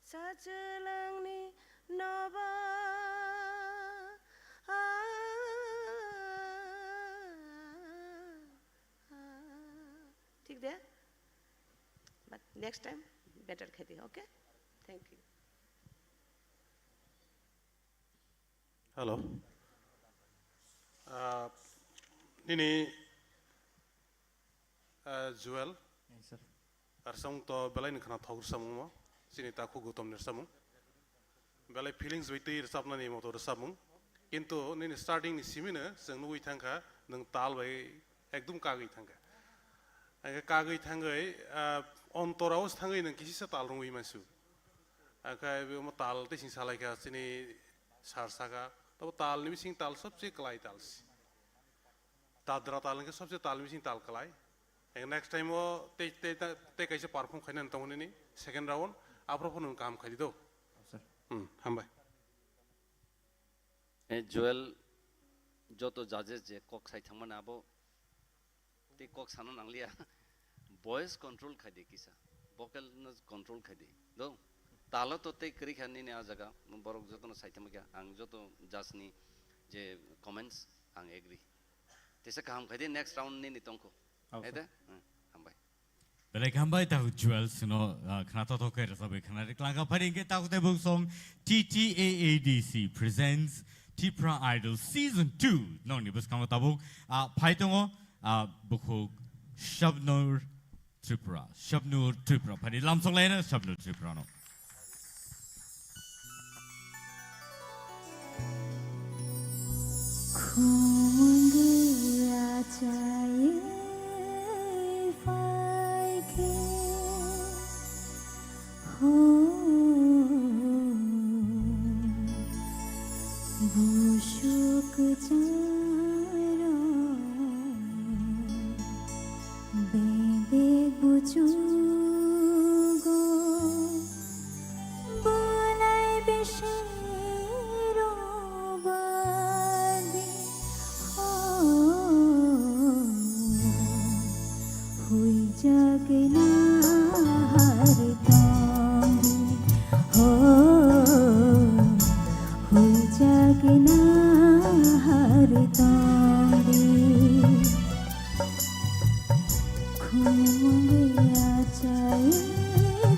Sachwlangni noba, ah, ah, ah. Thik de? But next time better khe di, okay? Thank you. Hello. Ah, nini, ah, Joel. Yes, sir. Rwchapmung to belai ni khwna thok rwchapmung mo. Chini takhu Gautam ni rwchapmung. Belai feelings bai twi rwchapnani moto rwchapmung. Kintu nini starting ni simi no chwng nugwi thangkha, nwng tal bai ekdum kagwi thangkha. Hingkhe kagwi thangwi, ah, ontora o thangwi nwng kisisa tal rwngwi mansu. Hingkhe omo tal tei sing salai kha chini sar saka. Tabo tal ni bising tal sobse kwlai tal si. Dadra tal hingkhe sobse tal ni bising tal kwlai. Hingkhe next time o tei, tei, tei, tei kaisa perform khainani tongo nini second round. Aphuru phano nwng kaham khai di do. Sir. Hmm, hambai. Eh, Joel, joto judges je kok sai thangmani abo tei kok sana nangliya. Voice control khai di kisa, vocal no control khai di. Do, talo to tei kwrwi kha nini a jaga, borok jotono saithama kha, ang joto judge ni je comments ang agree. Tesa kaham khai di, next round nini tongkho. Oh, hai sir. De? Hmm, hambai. Belai hambai tahu Joel sino, ah, khna to to khe rasa bai khna rik langa phari ke tahu te buk song T T A A D C presents Tipra Idol Season two. Nong ni bus kamo tabuk, ah, phai tongo, ah, bukhuk Shabnur Tripura, Shabnur Tripura, phani lamsok laina Shabnur Tripura no. Khumungwi achai phaikhe, ho, busuk charo. Bede bujugo, bolai besero bade, ho, hui jagna har tongdi, ho, hui jagna har tongdi. Khumungwi achai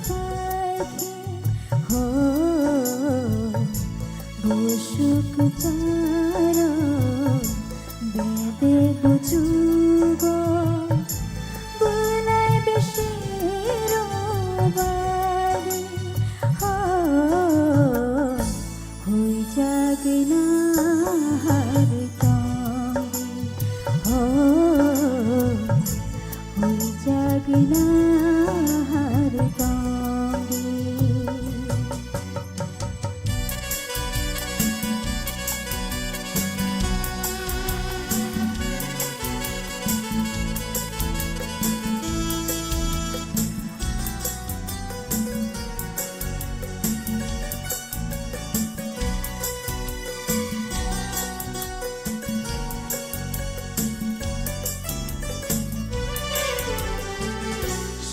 phaikhe, ho, busuk charo, bede bujugo, bulai besero bade, ho, hui jagna har tongdi, ho, hui jagna har tongdi.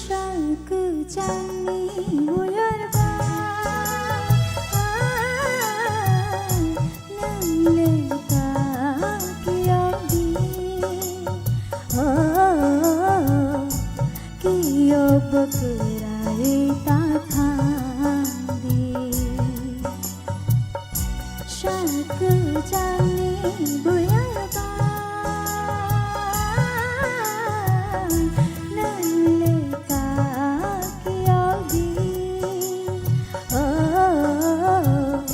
Sal kwchangni buyar ba, nwng le ta kiyok di, oh, kiyok bo kwrai ta thang di. Sal kwchangni buyar ba, nwng le ta kiyok di, oh,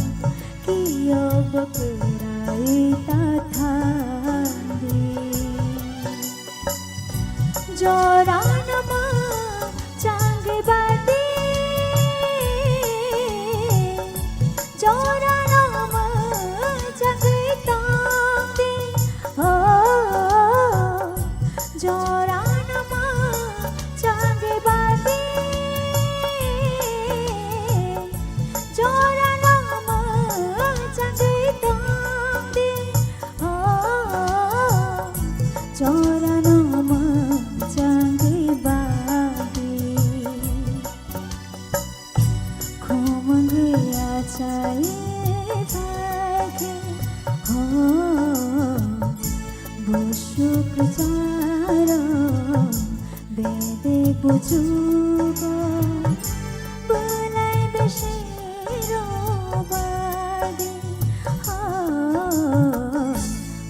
kiyok bo kwrai ta thang di. Jorano mwchangwi badi, jorano mwchangwi tongdi, oh, jorano mwchangwi badi, jorano mwchangwi tongdi, oh, jorano mwchangwi badi. Khumungwi achai phaikhe, ho, busuk charo, bede bujugo, bulai besero bade, ho,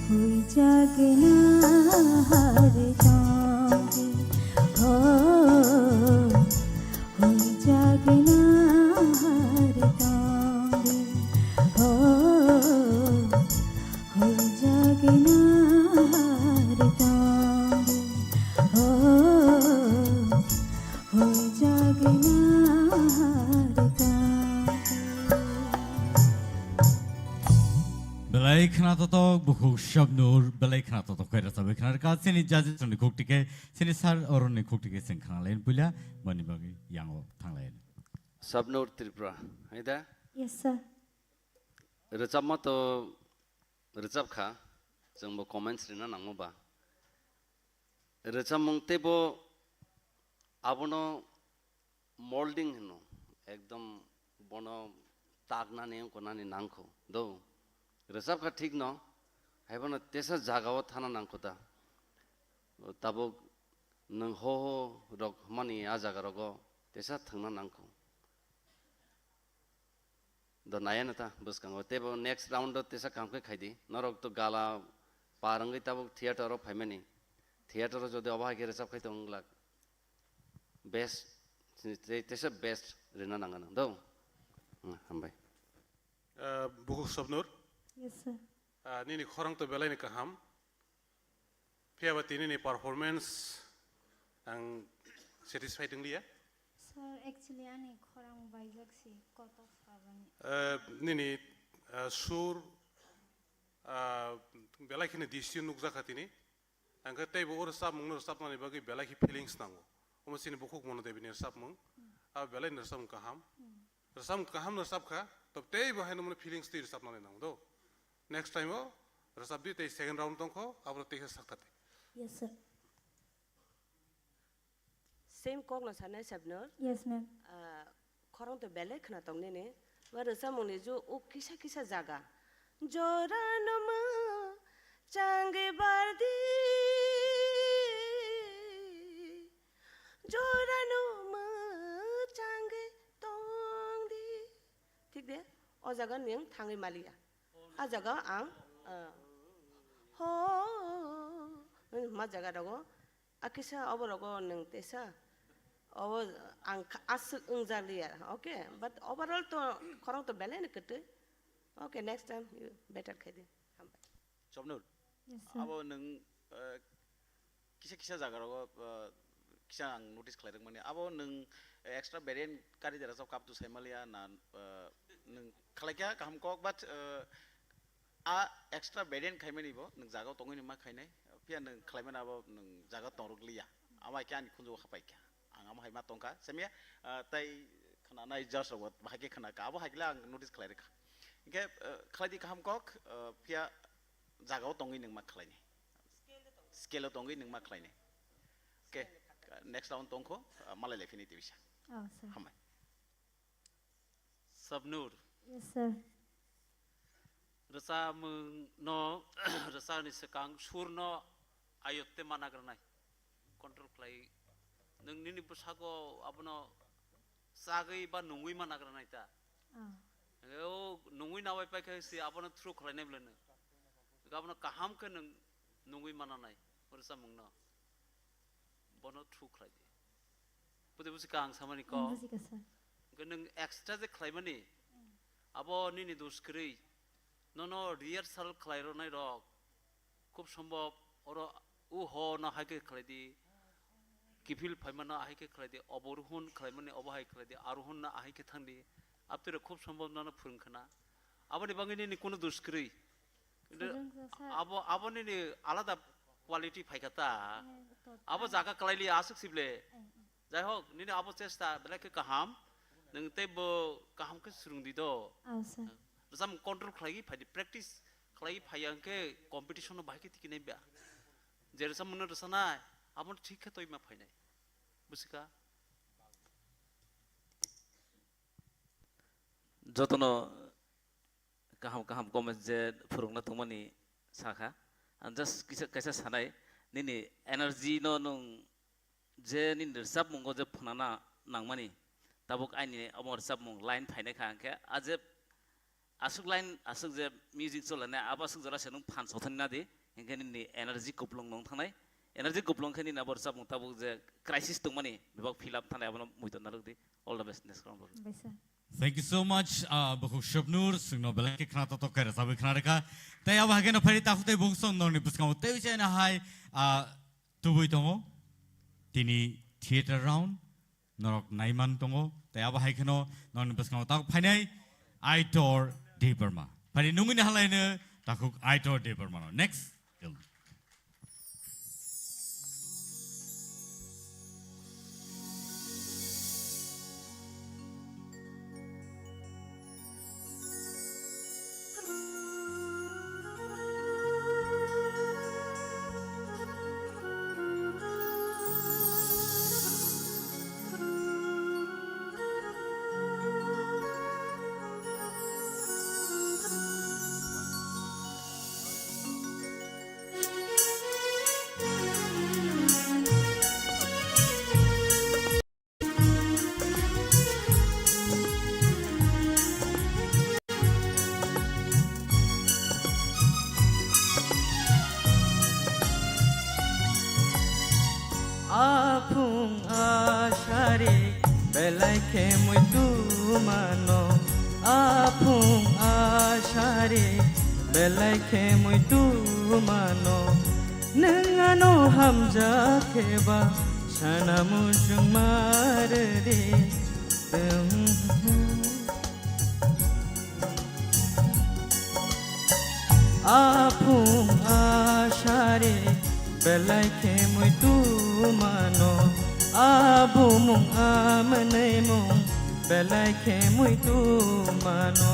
hui jagna har tongdi, ho, hui jagna har tongdi, ho, hui jagna har tongdi, ho, hui jagna har tongdi. Belai khna totok bukhuk Shabnur, belai khna totok khe rasa bai khna rwkha. Chini judges ni khuk tike, chini sir oroni khuk tike sing khna lain puila, mani bagwi yango thang lain. Shabnur Tripura, hai da? Yes, sir. Rwchapma to rwchap kha, chwng bo comments rina nangma ba. Rwchapmung teibo Abono molding hino, ekdom bono taknani, wngkuknani nangkho. Do, rwchapkha thikno, haibono tesa jagao thana nangkho ta. Tabuk nwng ho ho rok hwnmani a jaga rogo tesa thangna nangkho. Do naya na ta bwskango. Teibo next round o tesa kaham khe khaidi. Norok to gala par wngwi tabuk theater o phaimani. Theater o jodi obo hai khe rwchap khai tong glak. Best, te-, tesa best rina nangano. Do? Hmm, hambai. Ah, Bukhuk Sobnur. Yes, sir. Ah, nini khorang to belai ni kaham. Phiya ba tini ni performance ang satisfied wng liya. Sir, actually, ani khorang baijak si koto sabani. Eh, nini, eh, sur, ah, belai khini distance nukjakha tini. Ang khe teibo o rwchapmung no rwchapnani bagwi belai khe feelings nango. Omo chini Bukhuk Mono Devi ni rwchapmung. Hmm. Abo belai ni rwchapmung kaham. Hmm. Rwchapmung kaham no rwchapkha, to teibo haino mani feelings twi rwchapnani nango do. Next time o rwchapdi tei second round tongkho, aboro tei khe sakthate. Yes, sir. Same kok no sanai Sabnur. Yes, ma'am. Ah, khorang to belai khna tong nini. Ba rwchapmung ni ju o kisa kisa jaga. Jora no mwchangwi bardi. Jora no mwchangwi tongdi. Thik de? O jaga nwng thangwi maliya. A jaga ang, ah, ho, ma jaga rogo. A kisa obo rogo nwng tesa. Obo ang kha-, aswk wngjakliya, okay? But overall to khorang to belai ni kwtwi. Okay, next time you better khaidi. Hambai. Chopnur, yes, sir. Abo nwng, eh, kisa kisa jaga rogo, eh, kisa ang notice khlai rwkmani. Abo nwng, eh, extra variant kari dera jok kaptu saimaliya na, eh, nwng khlai kha kaham kok, but, eh, a extra variant khaimani bo nwng jaga tongwi nwng ma khainai. Phiya nwng khlaimani abo nwng jaga tongrwk liya. Amo hai khe ani khunjugo hapai kha. Ang amo hai ma tongkha. Semiya, ah, tai khwnanai judge rok bo bahai khe khwna kha. Abo hai khe ang notice khlai rwkha. Hinkhe, ah, khlai di kaham kok, ah, phiya jaga o tongwi nwng ma khlainai. Scale o tongwi nwng ma khlainai. Okay, next round tongkho, ah, malai lai phini tibisa. Oh, sir. Hambai. Sabnur. Yes, sir. Rwchapmung no rwchapni swkang sur no ayotte ma nagra nai. Control khlai. Nwng nini bwsago abono chagwi ba nungwi ma nagra nai ta. Ah. O nungwi nabai paikha si abono through khlai nai bwlai nw. Abono kaham khe nwng nungwi ma nanai rwchapmung no. Bono through khlai di. Budi busi ka ang samani ko. Hmm, busi ka, sir. Hwnkhe nwng extra je khlaimani, hmm, abo nini dos kwrwi. Nono rehearsal khlai rwnai rok khub sombhob oro u ho no hai khe khlai di. Kiphil phaimano ahai khe khlai di. Obo ruhun khlaimani obo hai khlai di. Aruhun no ahai khe thang di. Aptwi rok khub sombhob nono phwrwng khna. Aboni bagwi nini kunu dos kwrwi. Kintu phwrwngsa sa- abo, abo nini alada quality phaikha ta. Eh, to abo ta- jaga kwlaili aswk sible. Eh, eh. Jai hok, nini abo chesta belai khe kaham. Nwng teibo kaham khe swrwng di do. Oh, sir. Rwchapmung control khlaiwi phai di, practice khlaiwi phai ya hwnkhe competition no bahai khe tiki nai ba. Je rwchapmung no rwchanai, abo thik khe toima phainai. Busi kha? Jotono kaham kaham comment je phwrwngna tongmani sakha. Ang just kisa, kaisa sanai, nini energy no nwng je nini rwchapmungo je phwnana nangmani, tabuk aini omo rwchapmung line phainai kha, hwnkhe a je aswk line, aswk je music cholainai, abo aswk jora se nwng phan sothani nadi, hwnkhe nini energy kupulung nung thangnai, energy kupulung khe nini abo rwchapmung tabuk je crisis tongmani bebak fill up thangnai, abono muitor narwk di. All the best, next round. Bai sir. Thank you so much, uh, Bukhuk Shobnur, chwngno belai khe khna totok khe rwchabwi khna rwkha. Tei abo hai kheno phai takhuk tei bukhuk song norokni bwskango tei chaina hai, uh, tubui tongo. Tini theater round norok naiman tongo. Tei abo hai kheno norokni bwskango takhuk phainai Aitor Debbarma. Phai nungwi ni halaino takhuk Aitor Debbarma no. Next. Belai khe muitu mano, aphung asari, belai khe muitu mano. Nwng ano hamjak khe ba sana muchung mardi. Aphung asari belai khe muitu mano, abumung amwnwimung belai khe muitu mano.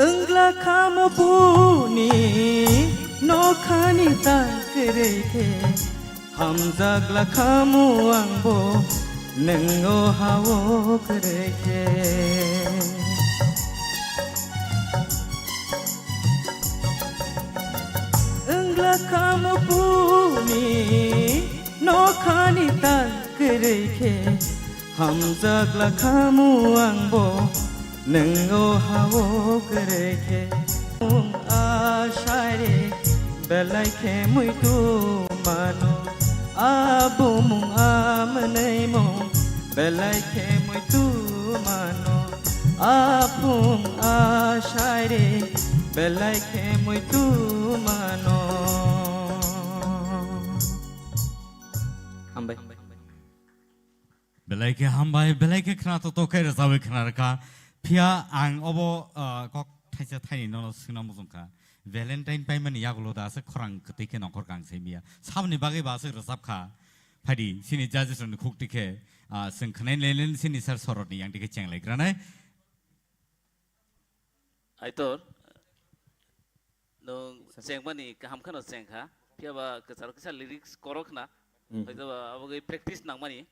Wngla kha mubuni nokhani ta kwrwi khe, hamjakla kha muangbo nwng o ha-o kwrwi khe. Wngla kha mubuni nokhani ta kwrwi khe, hamjakla kha muangbo nwng o ha-o kwrwi khe. Mung asari belai khe muitu mano, abumung amwnwimung belai khe muitu mano, aphung asari belai khe muitu mano. Hambai. Belai khe hambai, belai khe khna to to khe rwchabwi khna rwkha. Phiya ang obo, ah, kok thaisa thaini nono swngna muchung kha. Valentine paimani yagulo da aswk khorang kwtwi khe nongkhor kang sai miya. Saboni bagwi ba aswk rwchap kha. Phaidi sini judges rokni khuk tikhe, ah, swng khwnai lelen sini sir sorotni yang tikhe chenglai granai. Aitor, nwng chengmani kaham kheno chengkha, phiya ba kwcharo kisa lyrics korok khna, hoito ba abo gwi practice nangmani.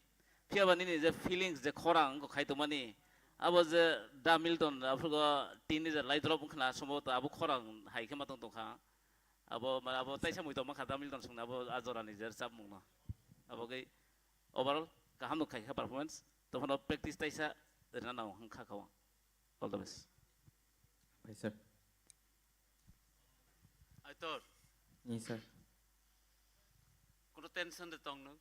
Phiya ba nini je feelings je khorang wngkha khai tongmani, abo je Da Milton aphuru tini je lai drop wngkhna, sombhoboto abo khorang hai khe ma tong tongkha. Abo, ma-, abo taisa mui tongma kha Da Milton songni abo a jorani je rwchapmungno. Abo gwi overall kaham no khai kha performance, tophano practice taisa rwna nango hwn kha kha o. All the best. Bai sir. Aitor. Ni sir. Kuno tension de tong nwng?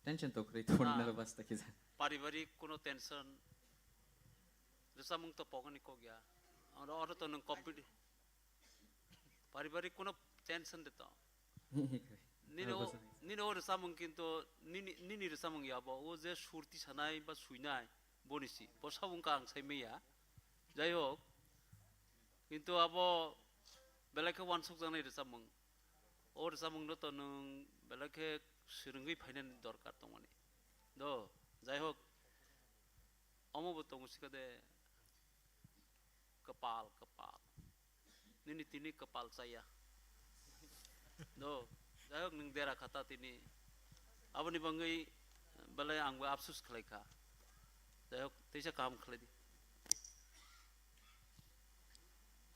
Tension to kwrwi thun nalo basta kisa. Paribarik kuno tension. Rwchapmung to pokoni kok ya. Oro, oro to nwng competi-, paribarik kuno tension de tong. Nini o, nini o rwchapmung kinto nini, nini rwchapmung ya bo. O je surti sanai ba suinai. Boni si, bo sabung ka ang sai maya. Jai hok, kintu abo belai khe wansuk jaknai rwchapmung. O rwchapmung no to nwng belai khe swrwngwi phainani dorkar tongmani. Do, jai hok, omo bo tongo sikha de, kwpal, kwpal. Nini tini kwpal chaya. Do, jai hok, nwng dera kha ta tini. Aboni bangwi belai ang bo afsus khlai kha. Jai hok, teisa kaham khlai di.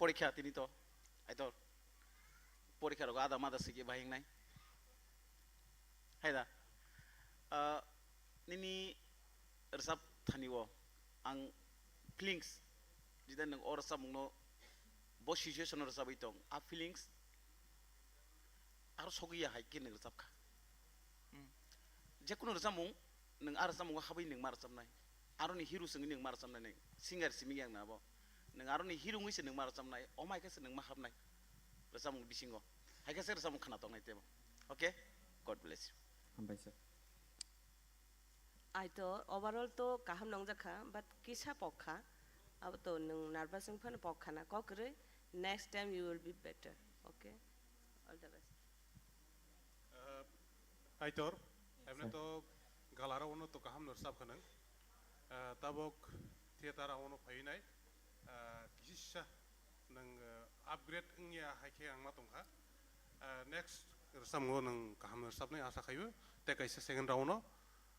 Porikha tini to, Aitor. Porikha rogo ada mada sigi bahing nai. Hai da. Ah, nini rwchap thani o ang feelings, jida nwng o rwchapmungno bo situation o rwchapwi tong, a feelings aro sogwi ya hai khe nwng rwchap kha. Hmm. Jekunu rwchapmung nwng a rwchapmungo habwi nwng ma rwchapnai, aroni hero swngwi nwng ma rwchapnai, nwng singer simi yang na abo, nwng aroni hero wngwi se nwng ma rwchapnai, omo hai khe se nwng ma habnai rwchapmung bisingo, hai khe se rwchapmung khna tongnai tebo. Okay, God bless you. Hambai sir. Aitor, overall to kaham nongjak kha, but kisa pok kha. Abo to nwng nervous wng phano pok khana, kok kwrwi, next time you will be better. Okay? All the best. Uh, Aitor, emne to galarao no to kaham no rwchap kha nwng. Uh, tabok theater ao no phai nai. Uh, kisa nwng, uh, upgrade wngya hai khe ang ma tong kha. Uh, next rwchapmung o nwng kaham no rwchapnai asa khaio. Tei kaisa second round o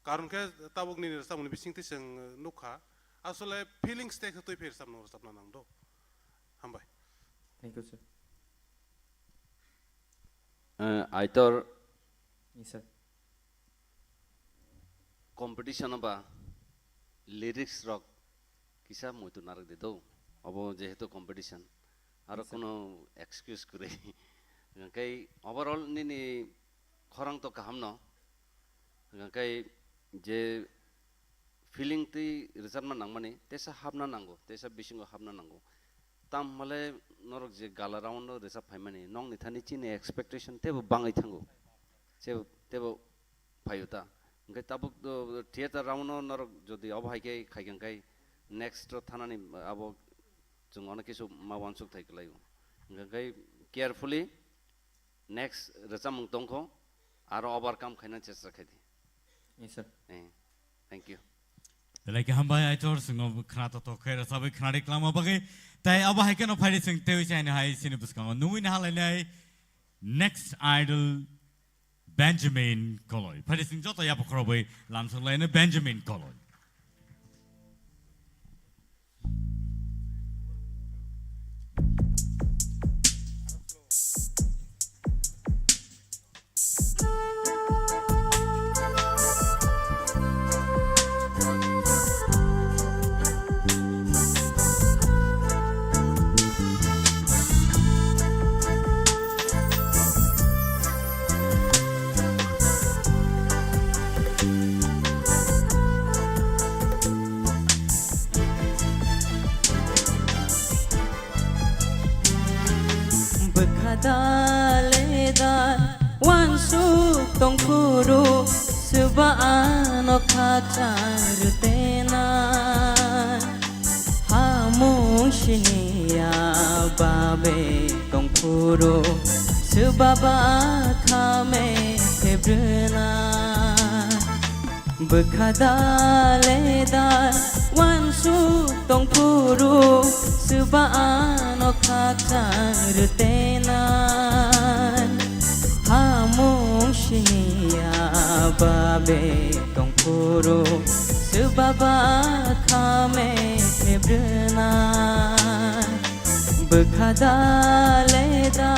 Karon khe tabuk nini rwchapmungni bisingtwi chwng nukha, asole feelings tei khe twi phai rwchapna, rwchapna nang do. Hambai. Thank you, sir. Eh, Aitor. Yes, sir. Competition ba lyrics rok kisa muitu narwk di do. Obo jehetu competition. Aro yes, sir. Kuno excuse kwrwi. Hwnkhe overall nini khorang to kaham no. Hwnkhe je feeling twi rwchapna nangmani, tesa hapna nango, tesa bisingo hapna nango. Tam hale norok je gala round o rwchap phaimani, nokni thani chini expectation tebo bangwi thango. Tebo, tebo phaio ta. Hwnkhe tabuk do theater round o norok jodi obo hai khe khai khe hwnkhe next o thanani abo chwng ono kisu ma uansuk thai kwlaio. Hwnkhe carefully next rwchapmung tongkho, aro overcome khaina chesta khai di. Yes, sir. Eh, thank you. Belai khe hambai Aitor, chwngno khna to to khe rwchabwi khna ri kwlangma bagwi. Tai abo hai kheno phaidi chwng tei chaini hai chini bwskango nungwi na halainai next idol Benjamin Koloi. Phaidi chwng joto yapo khorobwi lamsok laino Benjamin Koloi. Bwkha da le da uansuk tong phuru, swba ano khakchang rwtena. Hamung siniya babe tong phuru, swba ba khame hebrwna. Bwkha da le da uansuk tong phuru, swba ano khakchang rwtena. Hamung siniya babe tong phuru, swba ba khame hebrwna. Bwkha da le da.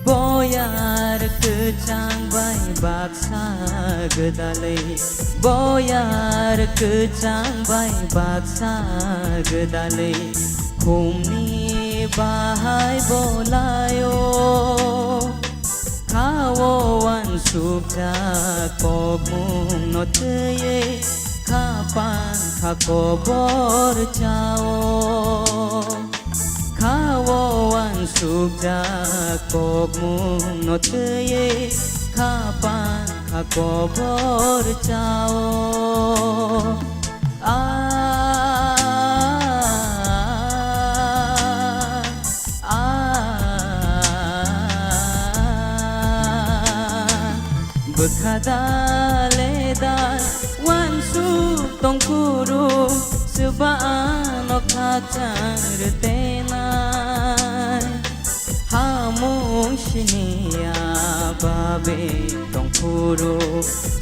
Boyar kwchang bai baksa gwdalwi, boyar kwchang bai baksa gwdalwi, khumni bahai bolaio. Khao uansukjak kokmungno twiwi, kha pang kha kobor chao. Khao uansukjak kokmungno twiwi, kha pang kha kobor chao. Ah, ah, bwkha da le da uansuk tong phuru, swba ano khakchang rwtenai. Hamung siniya babe tong phuru,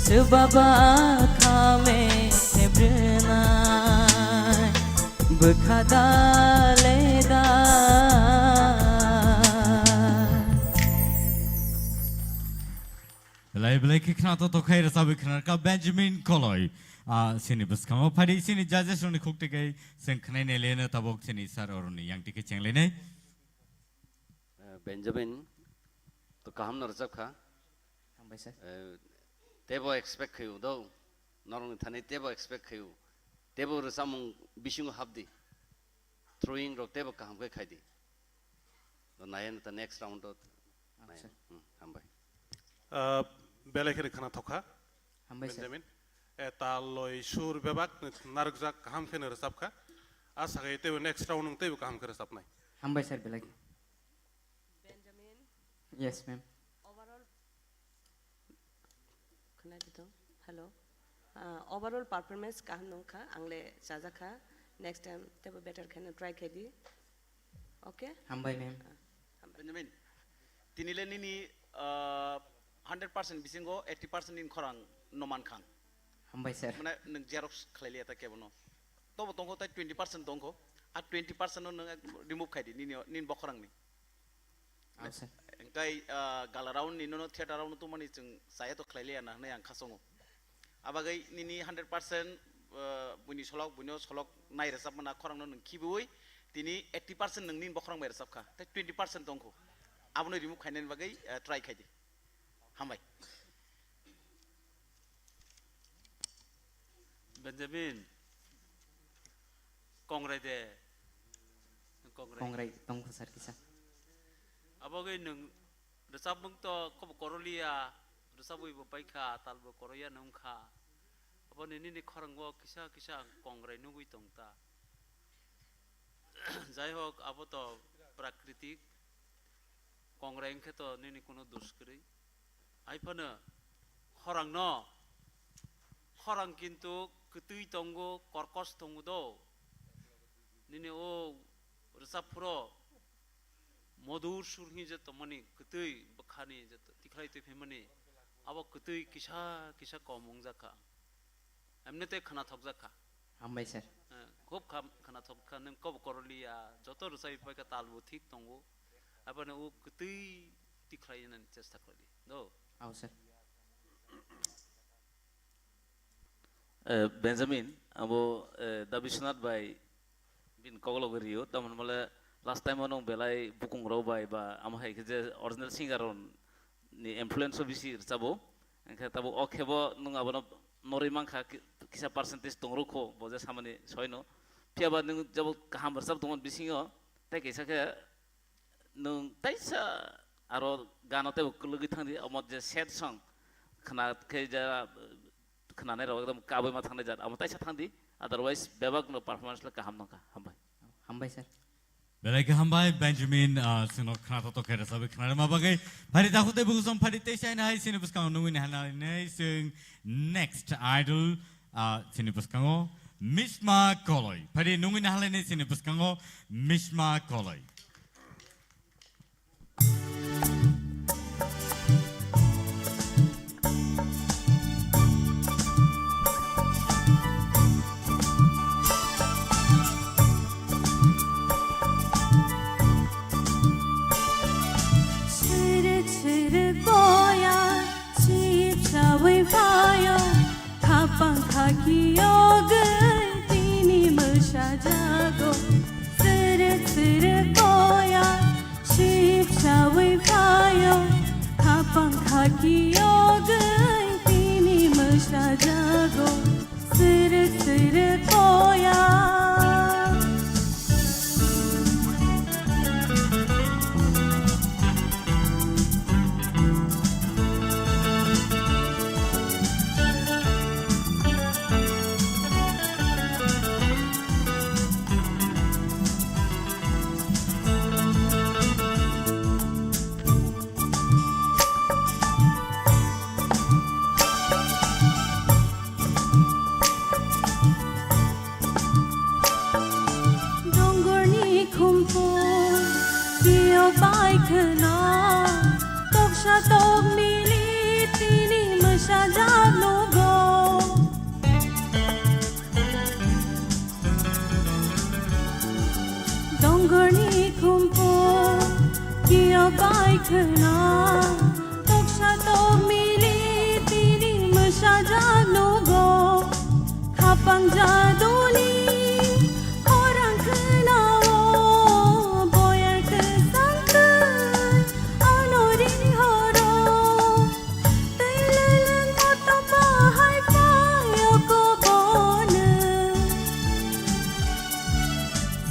swba ba khame hebrwnai. Bwkha da le da. Belai belai khe khna to tokhai rwchabwi khna ka Benjamin Koloi. Ah, sini bwskango phadi sini judges rokni khuk twi kai chwng khnai nai leno tabuk sini sir oroni yang twi khe cheng lenai. Eh, Benjamin, to kaham no rwchap kha. Hambai sir. Eh, tebo expect khayu do. Norokni thani tebo expect khayu. Tebo rwchapmung bisingo hapdi. Throwing rok tebo kaham khe khaidi. To nai ta next round to. Acha. Hmm, hambai. Ah, belai khe khna thokha. Hambai sir. Benjamin. Eh, tal loi sur bebak narwkjak kaham khe no rwchap kha. Asa khe teibo next round nwng teibo kaham khe rwchapnai. Hambai sir, belai khe. Benjamin. Yes, ma'am. Overall, khwnadi to? Hello. Ah, overall performance kaham nungkha, ang le chajakha. Next time teibo better khaino try khaidi. Okay? Hambai, ma'am. Ah, hambai. Benjamin, tini le nini, ah, hundred percent bisingo eighty percent nini khorang no mankha. Hambai, sir. Mane nwng xerox khlai liya ta kebono. Tobo tongkho tai twenty percent tongkho. A twenty percent no nwng remove khaidi nini, nini bokhorangni. Ah, sir. Engkai, ah, gala round ni nono theater round no tumani chwng chaya to khlai liya na hwnwi ang khasongo. Abagwi nini hundred percent, ah, buini solok, buino solok nai rwchapmana khorang no nwng khibiwi tini eighty percent nwng nini bokhorang bai rwchapkha. Tai twenty percent tongkho. Abono remove khainani bagwi, ah, try khaidi. Hambai. Benjamin, kongrai de. Kongrai. Kongrai tongkho sir kisa. Abogwi nwng rwchapmung to kobo koroliya, rwchabwi bo paikha, tal bo koroya nungkha. Aboni nini khorang o kisa kisa ang kongrai nugwi tongta. Jai hok, abo to prakritik. Kongrai wngkhe to nini kuno dos kwrwi. Hai phano khorang no, khorang kintu kwtwi tongo, korkos tongo do. Nini o rwchap phuro modur sur hinwi je tongmani, kwtwi bwkhani je tikhlai twi phaimani, abo kwtwi kisa kisa kom wngjakha. Emnite khwnathokjak kha. Hambai sir. Eh, khub kham-, khwnathok kha, nwng kobo koroliya, joto rwchapwi paikha, tal bo thik tongo. Aboni o kwtwi tikhlai nani chesta khlaidi. Do. Ao sir. Eh, Benjamin, abo, eh, da Biswanath bai bini koklogwi rio, tamoni mole last time o nwng belai bukung rok bai ba amo hai khe je original singer rok ni influence o bisi rwchabo, hwnkhe tabuk o khebo nwng abono norwi mankha ki-, kisa percentage tongrokho bo je samani soino, phiyaba nwng jabo kaham rwchap tongmani bisingo tei kaisa khe nwng taisa aro gano teibo kwlwgwi thangdi, omo je sad song khna khe ja, khwnanai rok ekdom kabui ma thangnai jat, amo taisa thangdi, otherwise bebak no performance le kaham nongkha. Hambai. Hambai sir. Belai khe hambai Benjamin, ah, chwngno khwnathok khe rwchabwi khwnarwma bagwi. Phari takhuk tei bukusom phari tei chaina hai chini bwskango nungwi naharnai chwng next idol, ah, chini bwskango Mishma Koloi. Phari nungwi naharlainai chini bwskango Mishma Koloi. Sere sere koya, sip sawi phayo, khapang khaki yogwi tini mwsa jago. Sere sere koya, sip sawi phayo, khapang khaki yogwi tini mwsa jago. Sere sere koya. Dongorni khumphung kiyok bai khwna, toksa tok mili tini mwsajak nugo. Dongorni khumphung kiyok bai khwna, toksa tok mili tini mwsajak nugo. Khapang jaduni khorang khwnao, boyar kwsang twi ano ri horo. Twi lwlwng kotor bahai phaio kobono.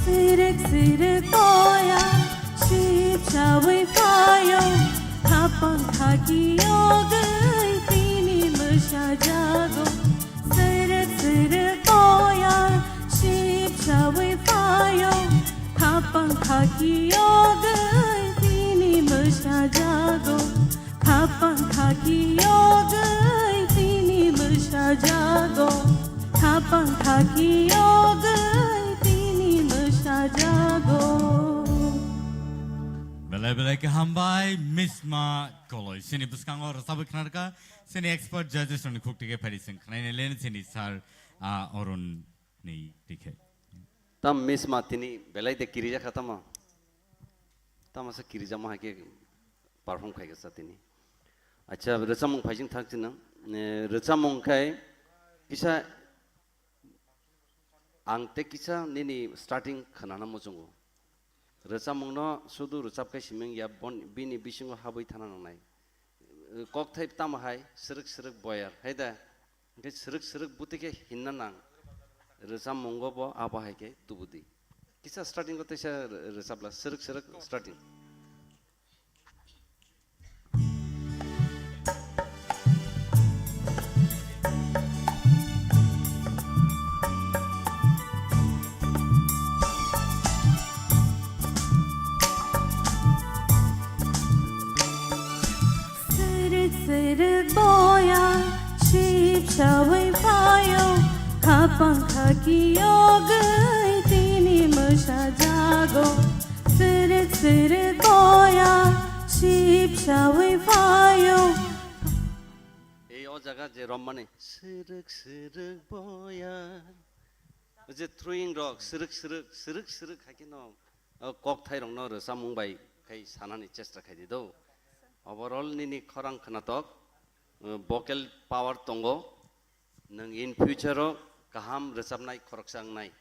Sirek sirek koya, sip sawi phaio. Khapang khaki yogwi tini mwsa jago. Sirek sirek koya. Khaki yogwi tini mwsajago, khapang khaki yogwi tini mwsajago, khapang khaki yogwi tini mwsajago. Belai belai khe hambai, Misma Koloi. Chini bwskango rwchabwi khnarkha, chini expert judges rokni khuk tike phari chwng khnaina leni chini sir, ah, Arun ni dikhe. Tam Misma tini belai de kirija kha tamo. Tamo se kirija mo hai khe perform khai kha sa tini. Acha, rwchabmung phaising thak chini. Eh, rwchabmung khai kisa ang te kisa nini starting khnana muchungo. Rwchapmungno sudu rwchap khe siming ya, bon-, bini bisingo habwi thana nangnai. Kokthai tamo hai, srwk srwk boyar, hai da? Hwnkhe srwk srwk bwtwi khe hinna nang. Rwchapmungo bo abo hai khe tubudi. Kisa starting o teisa rw-, rwchapla, srwk srwk starting. Srwk srwk boya sipsawi phaio, khapang khaki yogwi tini mwsajago. Srwk srwk boya sipsawi phaio. Ei o jaga je rommani srwk srwk boya. Je throwing rok srwk srwk, srwk srwk hai khe no, o kokthai rokno rwchapmung bai khai sanani chesta khai di do. Overall nini khorang khnatok, uh, vocal power tongo. Nwng in future o kaham rwchapnai khoroksa wngnai.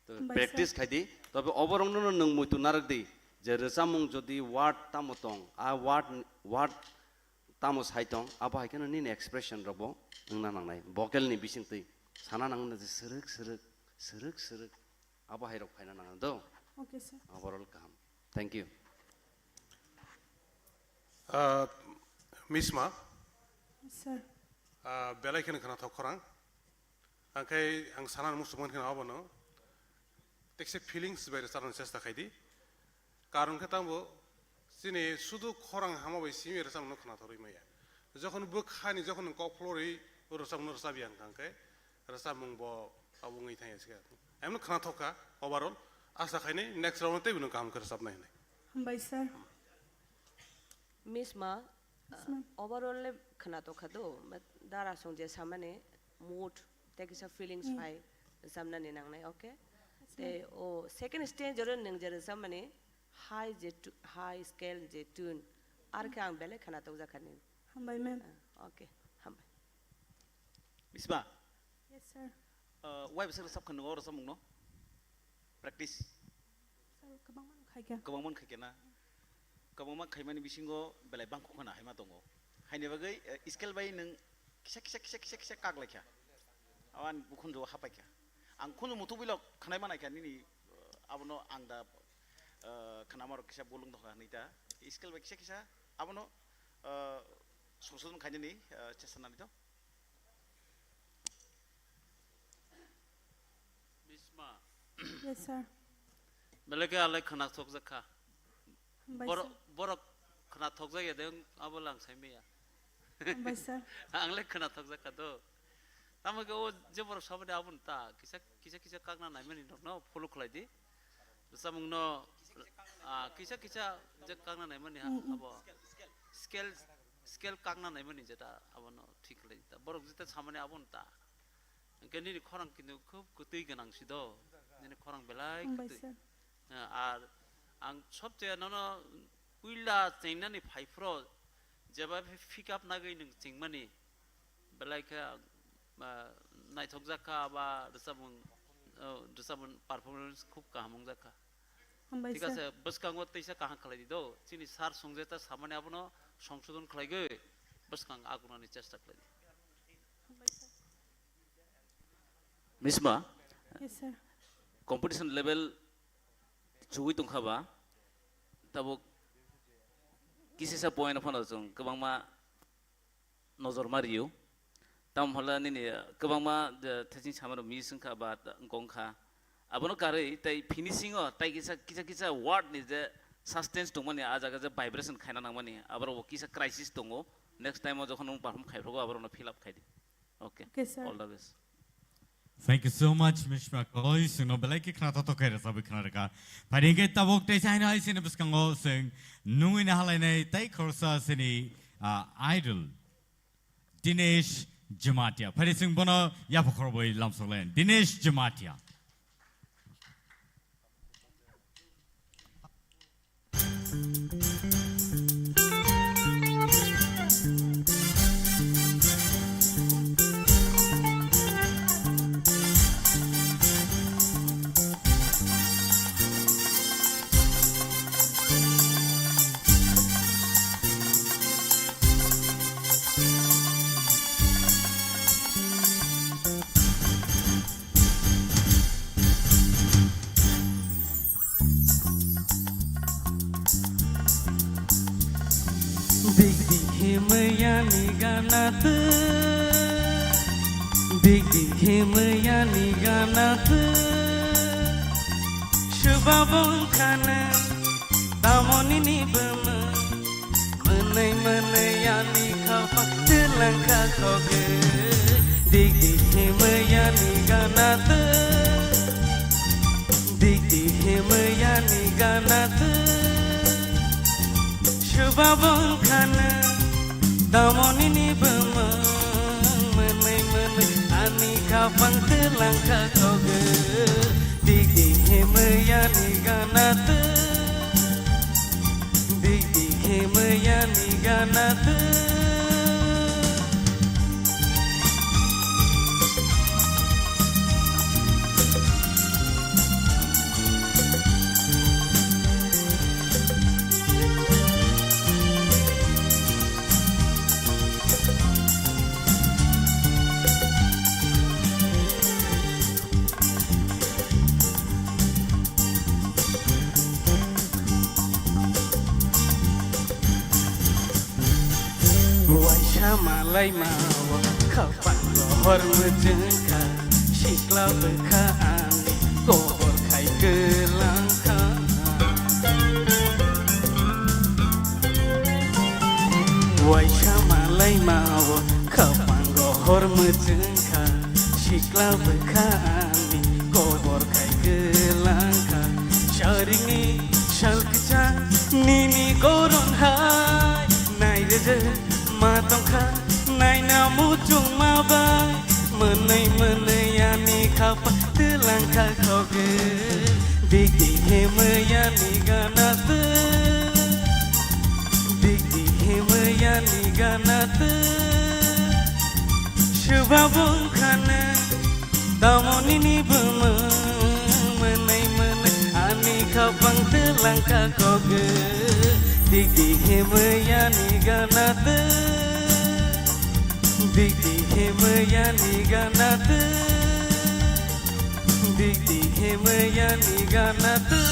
To hambai practice sir. Khai di. Tobe oborokno nwng muitu narwk di je rwchapmung jodi word tamo tong, a word, word tamo sai tong, abo hai kheno nini expression rokbo wngna nangnai. Vocal ni bisingtwi sana nangna je srwk srwk, srwk srwk, abo hai rok phaina nangna do. Okay, sir. Overall kaham. Thank you. Ah, Misma. Sir. Ah, belai kheno khwnathok khorang. Angkhai ang sana muchungmani kheno abono. Tekse feelings bai rwchapna chesta khai di. Karon khe tamo chini sudu khorang hama bai simi rwchapmano khwnathok rwi maya. Jokhon bwkhani jokhon kok phlorwi rwchapmano rwchapya hwnkha khe rwchapmung bo abo wngwi thangya se. Emno khwnathok kha overall. Asa khainai next round tei bini kaham khe rwchapnai hinwi. Hambai sir. Miss ma, Yes, ma'am. Overall le khwnathok kha do, but dara song je samani mood tei kisa feelings phai rwchapnani nangnai, okay? Yes, ma'am. Tei o second stage oro nwng je rwchapmani high je tu-, high scale je tune, ar khe ang belai khwnathok jakha nini. Hambai, ma'am. Ah, okay, hambai. Misma. Yes, sir. Ah, wai bwswk rwchap kha nwng o rwchapmungno? Practice. Sir, kwbangma no khaikha. Kwbangma no khaikha na? Kwbangma khaimani bisingo belai bangkuk khwna haima tongo. Haini bagwi, eh, scale bai nwng kisa, kisa, kisa, kisa, kisa kak laikha. Awan bukhunjo hapaikha. Ang khunju muthubwilok khwnai manaikha nini, eh, abono ang da, eh, khwnamarok kisa bolong dongkha hinwi ta. Scale bai kisa, kisa abono, eh, songsodon khainani, eh, chesta nani to. Bisma. Yes, sir. Belai khe alai khwnathok jak kha. Hambai, borok, sir. Borok khwnathok jak ya de, abo lang sai maya. Hambai, sir. Ang le khwnathok jak kha do. Tamo khe o je borok sabani aboni ta kisa, kisa, kisa kakna naimani rokno follow khlai di. Rwchapmung no, ah, kisa kisa je kakna naimani ha, mm, mm, abo scale, scale kakna naimani jeta abono thik khlai ta. Borok jeta samani abono ta. Hwnkhe nini khorang kintu khub kwtwi gwnang si do. Nini khorang belai hambai kwtwi. Sir. Ah, ar ang sobchaya nono puila chengnani phaiphro jeba pick up nagwi nwng chengmani. Belai khe, ah, naithok jak kha, ba rwchapmung, oh, rwchapmung performance khub kaham wng jak kha. Hambai, thik sir. Ase, bwskango teisa kaham khlai di do. Chini sir songje ta samani abono songsodon khlaigwi bwskang agunani chesta khlai di. Hambai, sir. Misma, yes, sir. Competition level chugui tongkha ba, tabuk kisisa point phano chwng kwbangma nojor ma rio. Tamo hwnle nini, eh, kwbangma, eh, thesing samarok miss wngkha ba, eh, wngkha. Abono karwi tei finishing o tei kisa, kisa, kisa word ni je sustenance tongmani, a jaga je vibration khaina nangmani, aborok bo kisa crisis tongo. Next time o jokhon nwng perform khaiphrogo, aborokno fill up khaidi. Okay. Okay, sir. All the best. Thank you so much, Mister Koloi. Sungno belai khe khna tatok khe rwchapwi khna rwkha. Phaidi hwnkhe tabuk tei saino hai sini bwskango sung nungwi na halainai tei khoroksa sini, ah, idol Dinesh Jamatia. Phaidi sung bono yapha khorobwi lamsok lai. Dinesh Jamatia. Dik dik himaya ni gana tu, dik dik himaya ni gana tu, subabong khana tamoni ni bama. Mwnwi mwnwi ani khaphang twlang kha khogwi. Dik dik himwi ani gana twi. Dik dik himwi ani gana twi. Swbabwng khana tamoni ni bwmwng. Mwnwi mwnwi ani khaphang twlang kha khogwi. Dik dik himwi ani gana twi. Dik dik himwi ani gana twi. Waisa malai mao, khapango hor mwchwngkha, sikla bwkha ani kobor khai kwlangkha. Waisa malai mao, khapango hor mwchwngkha, sikla bwkha ani kobor khai kwlangkha. Saringni sal kwchang nini goron hai, nai rwjak ma tongkha, naina muchungma bai. Mwnwi mwnwi ani khapa twlangkha khogwi. Dik dik himwi ani gana twi. Dik dik himwi ani gana twi. Swbabwng khana tamoni ni bwmwng. Mwnwi mwnwi ani khapang twlangkha khogwi. Dik dik himwi ani gana twi. Dik dik himwi ani gana twi. Dik dik himwi ani gana twi.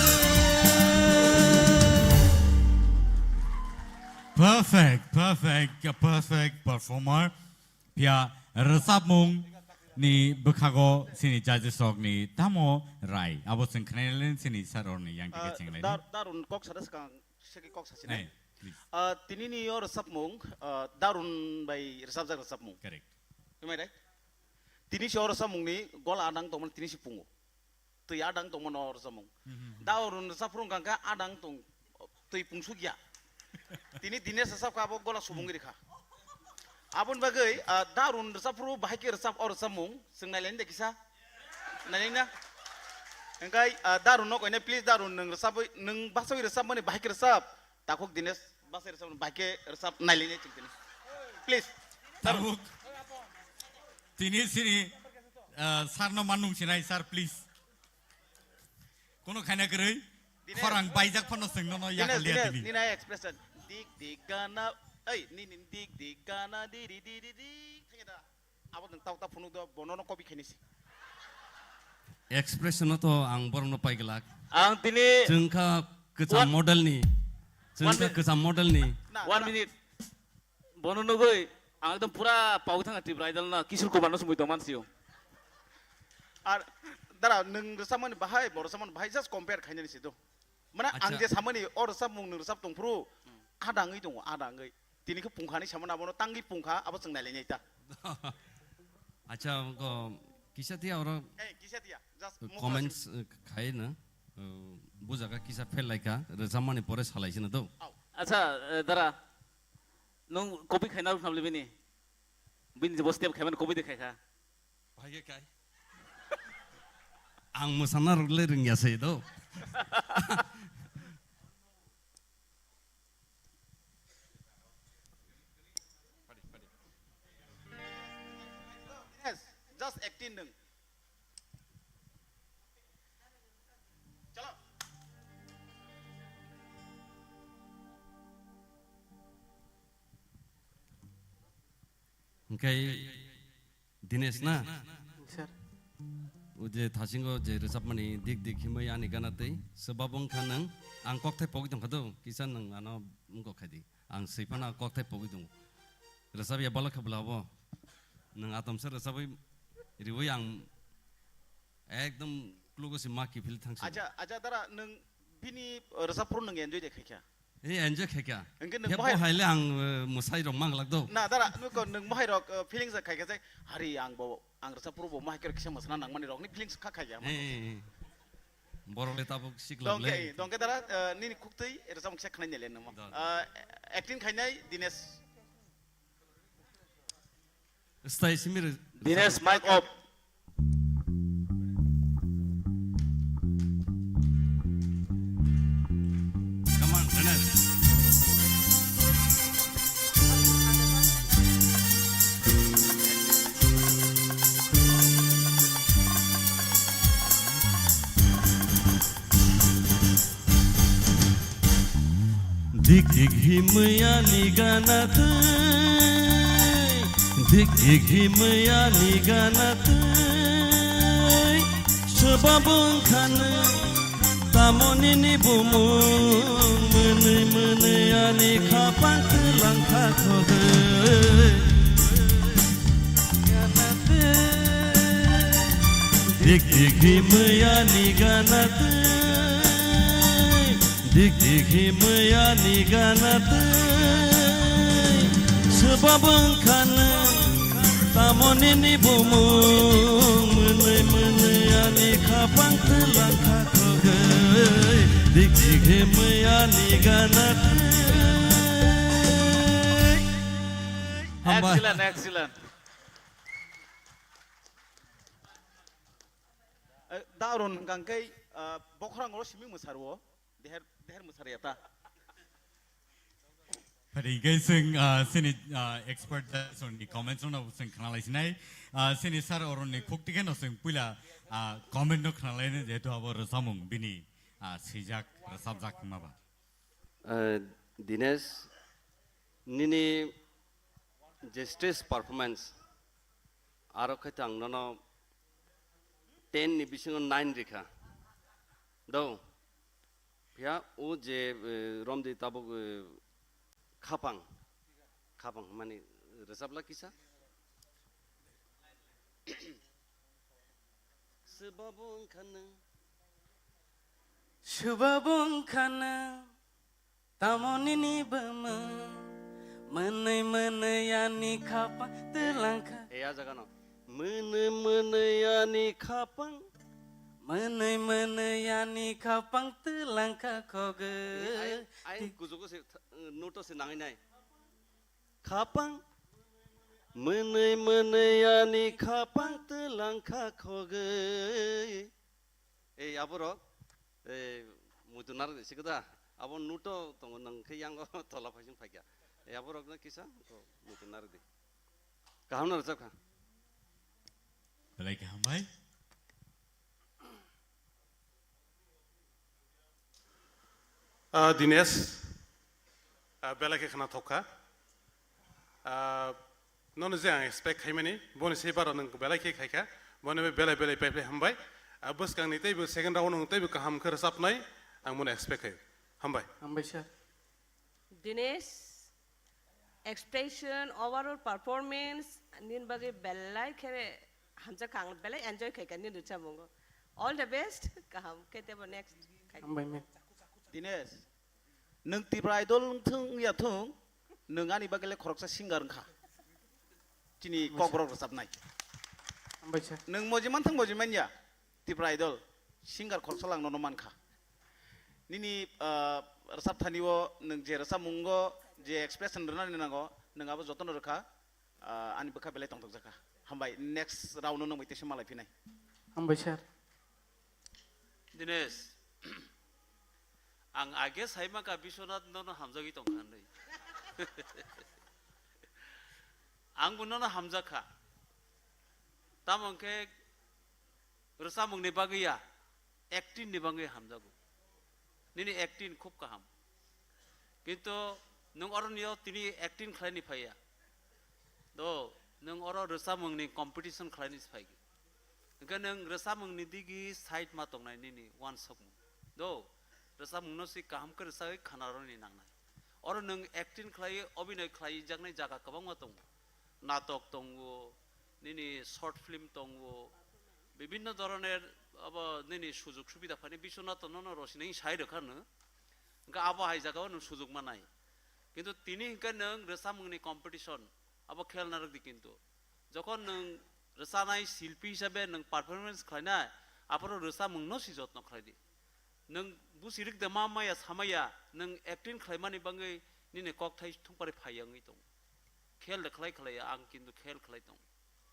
Perfect, perfect, a perfect performer. Phiya rwchapmung ni bwkhago sini judges rok ni tamo rai? Abo chwng khnailai sini sir rok ni yang Ah, tike chwng lai. Dar-, Darun kok sada swkang, segi kok sasi Hey, nai. Please. Ah, tini ni o rwchapmung, ah, Darun bai rwchapjak rwchapmung. Correct. Am I right? Tini si o rwchapmung ni gola adang tongmani tini si pungo. Twi adang tongmano o rwchapmung. Mhm. Darun rwchapphru wngkha khe adang tong, twi pungsukya. Tini Dinesh rwchapkha abo gola subungwi rikha. Aboni bagwi, ah, Darun rwchapphru bahai khe rwchap o rwchapmung. Chwng nailaini de kisa? Nailaina? Hwnkhe, ah, Darun no koinai, please, Darun, nwng rwchapwi, nwng bachawi rwchapmani bahai khe rwchap. Takhuk Dinesh, bwsai rwchapmani bahai khe rwchap nailaini chwng tini. Please. Tabuk. Tini sini, ah, sir no manung sinai, sir, please. Kono khaina kwrwi, Dinesh. Khorang baijak phano chwng nono Dinesh, yakal liya Dinesh, tini. Nini expression. Dik dik gana, ei, nini dik dik gana, di di di di di. Thangya da. Abo nwng tau ta phunuk do, bono no copy khaini si. Expression no to ang borok no pai glak. Ang tini Chwng kha kwcham one model ni. Chwng one kha minute. Kwcham model ni. Na, One na. Minute. Bono nugui, ang ekdom pura pau thanga Tripura Idol no, Kishore Kumar no sumui tongman sio. Ar Dara, nwng rwchapmani bahai, bo rwchapmani bahai, just compare khainani se do. Mane ang Acha. Je samani, o rwchapmung nwng rwchap tongphuru, ada wngwi tongo, ada wngwi. Tini khe pungkha hinwi samani abono tangwi pungkha, abo chwng nailainai ta. Acha, ko kisa tiya oro Eh, kisa tiya, just mokha comments, eh, khai na, eh, bujaga kisa fail laikha, rwchapmani pore salai sino do. Au. Acha, eh, dara, nwng copy khaina rwkhnabli bini? Bini je bo step khaimani copy de khaikha. Bhai ke kai. Ang mwsana rwgle rwngya se do. Yes, just acting nwng. Chalo. Hwnkhe Dinesh na? Sir. O je thasingo je rwchapmani dik dik himwi ani gana twi swbabo wngkha nwng. Ang kokthai pogwi tongkha do, kisa nwng ano wngkok khai di. Ang swi phano kokthai pogwi tongo. Rwchap ya balo khe bwla bo. Nwng atomsa rwchapwi riwi ang ekdom klugo se ma kiphil thangsi. Acha, acha dara nwng bini rwchap phuru nwng enjoy de khaikha? Ei, enjoy khaikha. Hwnkhe nwng Phiyok mohai bo haile ang, eh, mwsai rok mang glak do. Na dara, nwng ko nwng mohai rok, eh, feelings khaikha je, hari ang bo, ang rwchap phuru bo mohai khe kisa mwsana nangmani rokni feelings kha khaikha. Ei, ei, ei. Borok le tabuk sikla Dongke, le. Dongke dara, eh, nini khuktwi rwchap kisa khnai nele nwng mo. Da, da. Eh, acting khainai Dinesh. Stay simi re- Dinesh, mic off. Come on, Dinesh. Dik dik himwi ani gana twi, dik dik himwi ani gana twi. Swbabo wngkha nwng, tamo nini bumung, mwnwi mwnwi ani khapang twlang kha khogwi. Dik dik himwi ani gana twi, dik dik himwi ani gana twi. Swbabo wngkha nwng, tamo nini bumung, mwnwi mwnwi ani khapang twlang kha khogwi. Dik dik himwi ani gana twi. Hambai. Excellent, excellent. Eh, da Arun hwnkha khe, ah, bokhorang oro simi mwsarwo, deher, deher mwsarya ta. Phadi hwnkhe chwng, ah, chini, ah, expert judge ni comments no chwng khnalai sinai. Ah, chini sir Arun ni khuk tikhe no chwng puila, ah, comment no khnalai nai, jehetu abo rwchapmung bini, ah, swijak, rwchapjak hwnma ba. Eh, Dinesh, nini je stage performance, aro khe to ang nono ten ni bisingo nine rikha. Do, phiya o je, eh, romdi tabuk, eh, khapang, khapang hwnmani rwchapla kisa. Swbabo wngkha nwng. Swbabo wngkha nwng. Tamo nini bumung. Mwnwi mwnwi ani khapang twlang kha. E, a jaga no. Mwnwi mwnwi ani khapang. Mwnwi mwnwi ani khapang twlang kha khogwi. Ai, ai, kujugo se, noto se nangwi nai. Khapang. Mwnwi mwnwi ani khapang twlang kha khogwi. Ei, aborok, ei, muitu narwk de sikada. Abo nuto tongo nang khe yango tola phaising phaikha. Ei, aborok no kisa ko muitu narwk di. Kaham no rwchap kha. Belai kaham bai. Ah, Dinesh, ah, belai khe khna thok kha. Ah, nono je ang expect khaimani, boni se baro nwng belai khe khaikha, boni bai belai belai paiphai hambai. Ah, bwskangni teibo second round nwng teibo kaham khe rwchapnai, ang bono expect khai. Hambai. Hambai sir. Dinesh, expression, overall performance, nini bagwi belai khe hamjak kha, ang belai enjoy khaikha nini rwchapmungo. All the best. Kaham khe tebo next. Hambai, ma'am. Dinesh, nwng Tipra Idol wng thung ya thung, nwng ani bagwi le khoroksa singer wngkha. Chini Hambai, sir. Kokborok rwchapnai. Hambai, sir. Nwng moji man thung, moji man ya, Tipra Idol singer khoroksa lang nono mankha. Nini, ah, rwchap thani o nwng je rwchapmungo je expression rwnani nango, nwng abo jotono rwkha. Ah, ani bwkha belai tongthokjakha. Hambai, next round no nwng bai teisa malai phinai. Hambai, sir. Dinesh, ang age saima ka Biswanath nono hamjagwi tongkha hinwi. Ang bo nono hamjakha. Tamo hwnkhe rwchapmungni bagwi ya, acting ni bagwi hamjago. Nini acting khub kaham. Kintu nwng oro nio tini acting khlaini phaiya. Do, nwng oro rwchapmungni competition khlaini phai. Hwnkhe nwng rwchapmungni digi side ma tongnai nini uansukmung. Do, rwchapmungno si kaham khe rwchagwi khanaroni nangnai. Oro nwng acting khlai, obhinoi khlaijaknai jaga kwbangma tongo. Natok tongo, nini short film tongo, bibhinno dhoroner abo nini sujog subida phani Biswanath nono rosini sai rwkha no. Hwnkhe abo hai jagao nwng sujog manai. Kintu tini hwnkhe nwng rwchapmungni competition, abo khel narwk di kintu. Jokhon nwng rwchanai silpi hisabe nwng performance khlainai, aphuru rwchapmungno si jotno khlai di. Nwng busi rwk de ma maya samaya, nwng acting khlaimani bagwi nini kokthai thungpari phai wngwi tongo. Khel de khlai khlai ang kintu khel khlai tongo.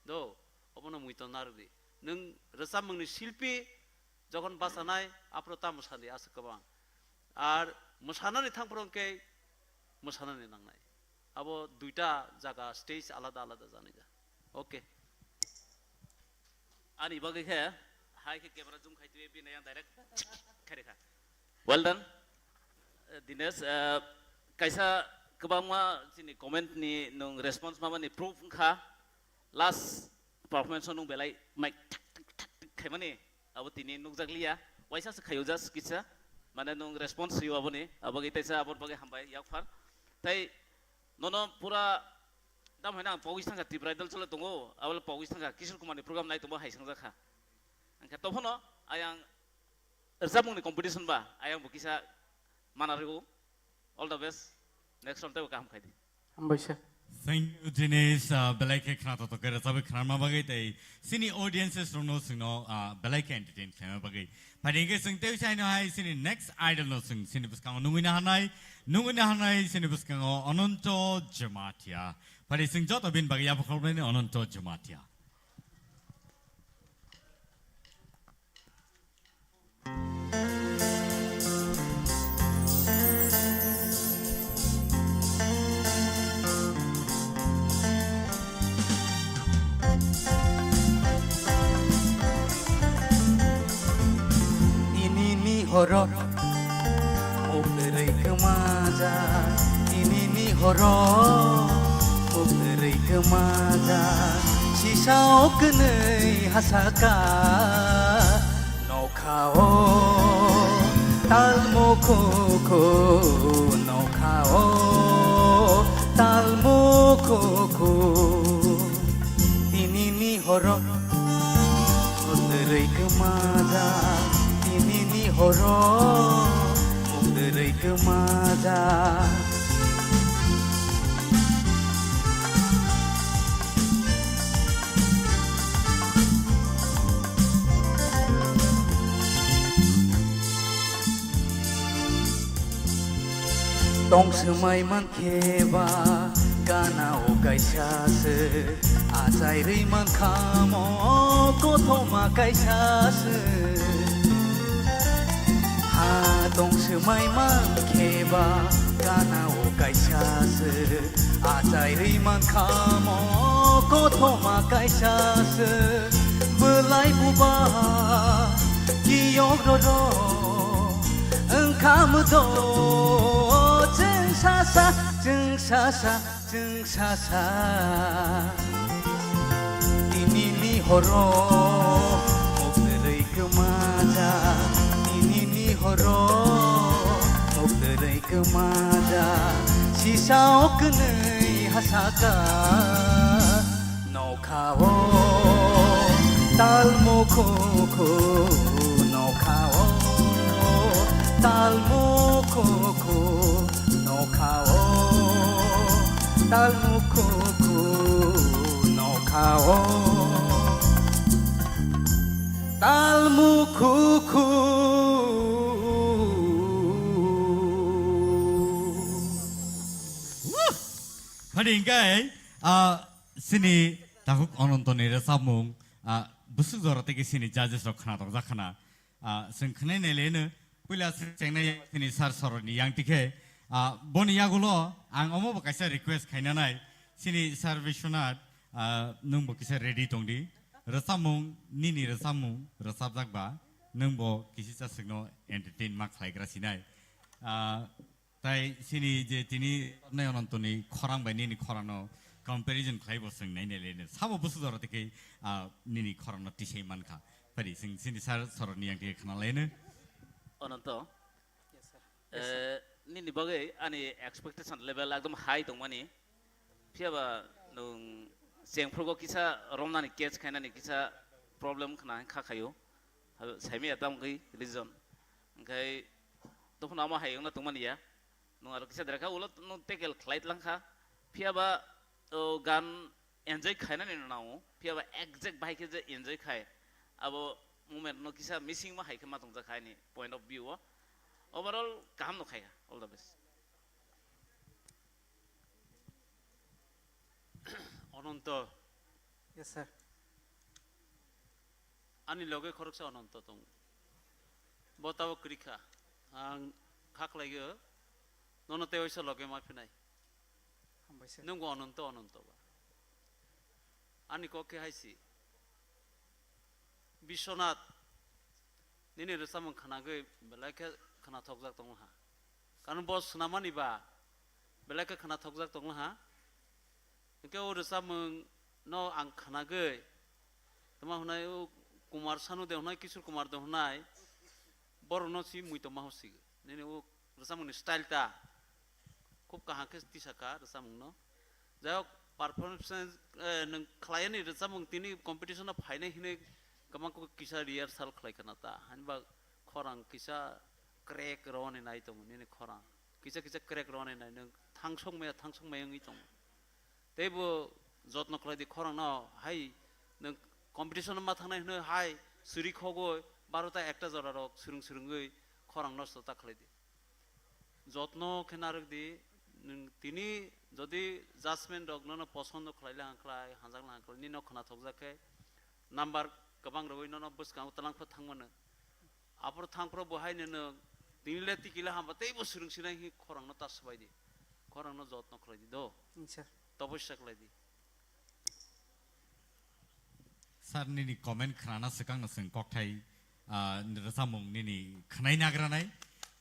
Do, obono muiton narwk di. Nwng rwchapmungni silpi jokhon bachanai, aphuru tamo sadi aswk kwbang. Ar mwsanani thangphuru hwnkhe mwsanani nangnai. Abo duita jaga, stage alada alada janija. Okay. Ani bagwi khe, hai khe camera zoom khai twi bini yang direct khairi kha. Well done. Eh, Dinesh, eh, kaisa kwbangma chini comment ni nwng response mamani proof wngkha. Last performance o nwng belai mic thak thak thak thak khaimani abo tini nukjakliya. Waisa se khaio just kisa. Mane nwng response rw aboni. Abo bagwi taisa aboni bagwi hambai yakphar. Tai nono pura dam haina ang pogwi thangkha Tipra Idol chole tongo. Abo pogwi thangkha Kishore Kumar ni program nai tongo hai sangjakha. Angkhe tophono ayang rwchapmungni competition ba ayang bo kisa mana rw. All the best. Next round tebo kaham khaidi. Hambai sir. Thank you, Dinesh. Ah, belai khe khna to to kere sabai khna ma bagwi tei sini audiences rokno singno, ah, belai khe entertain khlaima bagwi. Phai hwnkhe sing tei saino hai sini next idol no sing sini bwskango nungwi na hanai, nungwi na hanai sini bwskango Ananto Jamatia. Phai sing joto bin bagwi yapha khoroknai Ananto Jamatia. Tinini horo mukdrwi kwmaja, tinini horo mukdrwi kwmaja, sisa o kwnwi hasaka. Nokhao talmo khokho, nokhao talmo khokho. Tinini horo mukdrwi kwmaja, tinini horo mukdrwi kwmaja. Tong swmai mankhe ba gana o kaisa se, achai rwi mankha mo kothoma kaisa se. Ha tong swmai mankhe ba gana o kaisa se, achai rwi mankha mo kothoma kaisa se. Bwlai buba kiyok roro wngkha mwdo chwng sasa, chwng sasa, chwng sasa. Tinini horo mukdrwi kwmaja, tinini horo mukdrwi kwmaja, sisa o kwnwi hasaka. Nokhao talmo khokho, Talmukhuku nokhao. Talmukhuku. Phadi hingkai, ah, sini takhuk Onontoni rwchapmung, ah, bwswk jora tei sini judges rok khna tokjak khna. Ah, chwng khwnai nai le no, puila chwng chengnai sini sir soroni yang tikhe, ah, boni yagulo ang omo bo kaisa request khaina nai, sini sir Biswanath, ah, nwng bo kisa ready tong di, rwchapmung, nini rwchapmung rwchapjak ba, nwng bo kisi cha swkno entertain ma khlaigra sinai. Ah, Tai sini je tini nai Onontoni khorang bai nini khorangno comparison khlai bo chwng nai nai le sabo bwswk jora tei khe, ah, nini khorangno tisai mankha. Phadi chwng sini sir soroni yang tei khna lai no. Ononto, Yes, sir. Eh, nini bagwi ani expectation level ekdom high tongmani. Phiya ba nwng chengphrugo kisa romnani catch khainani kisa problem khna kha khayo. Saimaya tam gwi reason. Hingkhai dophano amo hai wngna tongmani ya. Nwng aro kisa dera kha, ulo nwng tackle khlai tlang kha. Phiya ba, o, gan enjoy khainani no nango. Phiya ba exact bai khe je enjoy khai. Abo moment no kisa missing ma hai khe ma tongjak kha ani point of view o. Overall, kaham no khai kha. All the best. Ononto. Yes, sir. Ani loge khoroksa Ononto tongo. Bo tabok kwrwi kha. Ang kha khlaigo, nono tei waisa loge ma phinai. Hambai sir. Nwng bo Ononto, Ononto ba. Ani kok khe hai si. Biswanath, nini rwchapmung khwnagwi belai khe khwnathokjak tonglaha. Karon bo swnamani ba belai khe khwnathokjak tonglaha. Hwnkhe o rwchapmung no ang khwnagwi, tamo hwnai o Kumar Sanu de hwnai, Kishore Kumar de hwnai, borokno si mui tongma hwnsigo. Nini o rwchapmungni style ta khub kaham khe tisa kha rwchapmungno. Jai hok, performance, eh, nwng khlaiyani rwchapmung tini competition o phainai hinwi kwbang kisa rehearsal khlai khna ta. Hani ba khorang kisa crack rwani nai tongo nini khorang. Kisa kisa crack rwani nai nwng thangsok maya, thangsok maya wngwi tongo. Tei bo jotno khlai di khorang no, hai nwng competition o ma thangnai hwnwi hai suri khogwi barota ekta jora rok swrwng swrwngwi khorang nosto ta khlai di. Jotno khe narwk di, nwng tini jodi judgment rok nono posondo khlai le hang khlai, hanjak le hang khlai, nini no khwnathokjak khe number kwbang rwui nono bwskango twlang pha thang mano. Aphuru thang phuru bo hai no nwng tini le tiki le hamba tei bo swrwng sinai hi khorang no ta swbai di, khorang no jotno khlai di do. Sir. Tobosya khlai di. Sir, nini comment khnana swkang no chwng kokthai, ah, rwchapmung nini khwnai nagranai.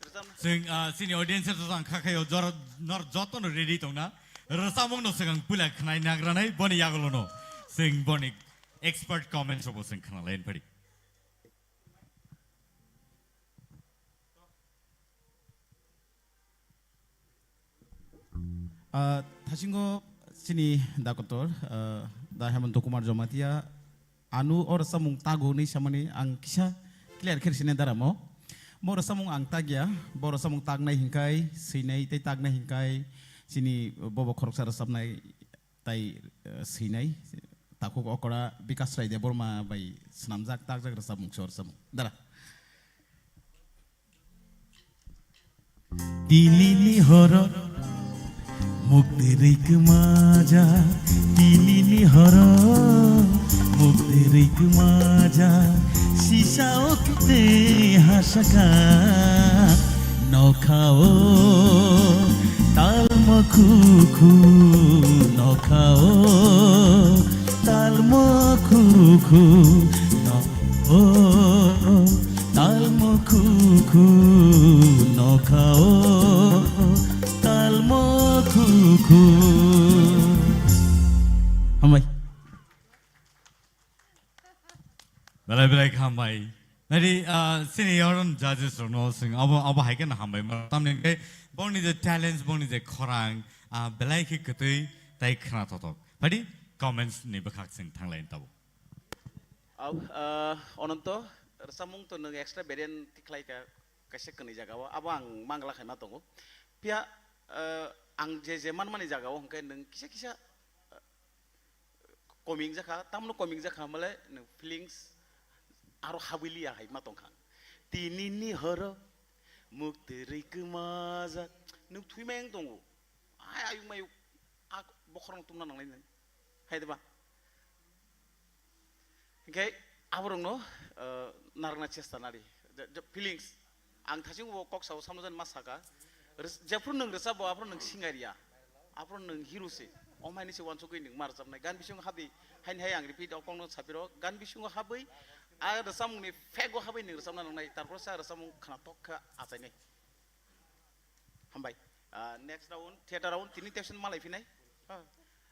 Rwchapmung. Chwng, ah, chini audience rok ang kha khayo jor-, nor joto no ready tongna. Rwchapmung no swkang puila khwnai nagranai boni yagulo no. Chwng boni expert comments rok bo chwng khna lai phadi. Ah, thasingo chini dakotor, ah, da Hemanta Kumar Jamatia, anu o rwchapmung tago hwnwi samani ang kisa clear khe sini daramo. Bo rwchapmung ang tagya, bo rwchapmung tagnai hinkai, swinai tei tagnai hinkai, chini bobo khoroksa rwchapnai tai, eh, swinai, takhuk okra Bikas Rai Debbarma bai swnamjak, tagjak rwchapmung se o rwchapmung. Dara. Tinini horo mukti rikmaja, tinini horo mukti rikmaja, sisa okte hasaka nokhao talmo khukhu nokhao talmo khukhu no. O, talmo khukhu nokhao, talmo khukhu. Hambai. Belai belai kha hambai. Nadi, ah, sini yaron judges rokno sing abo, abo hai khe na hambai ma. Tamni ke bongni je talents, bongni je khorang, ah, belai khe kwtwi tai khna thothok. Phadi comments ni bwkhak sing thanglai tabo. Au, ah, Ononto, rwchapmung to nwng extra variant tikhlai ka, kaisa kwnwi jaga o, abo ang mangla khaima tongo. Phiya, ah, Ang je je manmani jaga o hwnkhe nwng kisa kisa, eh, koming jakha, tamno koming jakha male nwng feelings aro habwi liya hai ma tongkha. Tini ni horo muk twi rwi kwmajak nwng thwi mayang tongo. Ai ayuk mayuk a bokhorok tumna nangnai nwng. Hai de ba? Hinkhe aborokno, eh, narwkna chesta nari. Je, je feelings. Ang thaichung bo kok sao samno jan ma saka. Res-, jephru nwng rwchabo, aphru nwng singer ya. Aphru nwng hero se. Om haini se wansugwi nwng ma rwchapnai. Gan bisingo habwi, haini hai ang repeat o kokno sapiro. Gan bisingo habwi, a rwchapmungni fake o habwi nwng rwchapna nangnai. Tarpor se a rwchapmung khna tok kha achainai. Hambai. Ah, next round, theater round, tini tection malai phinai.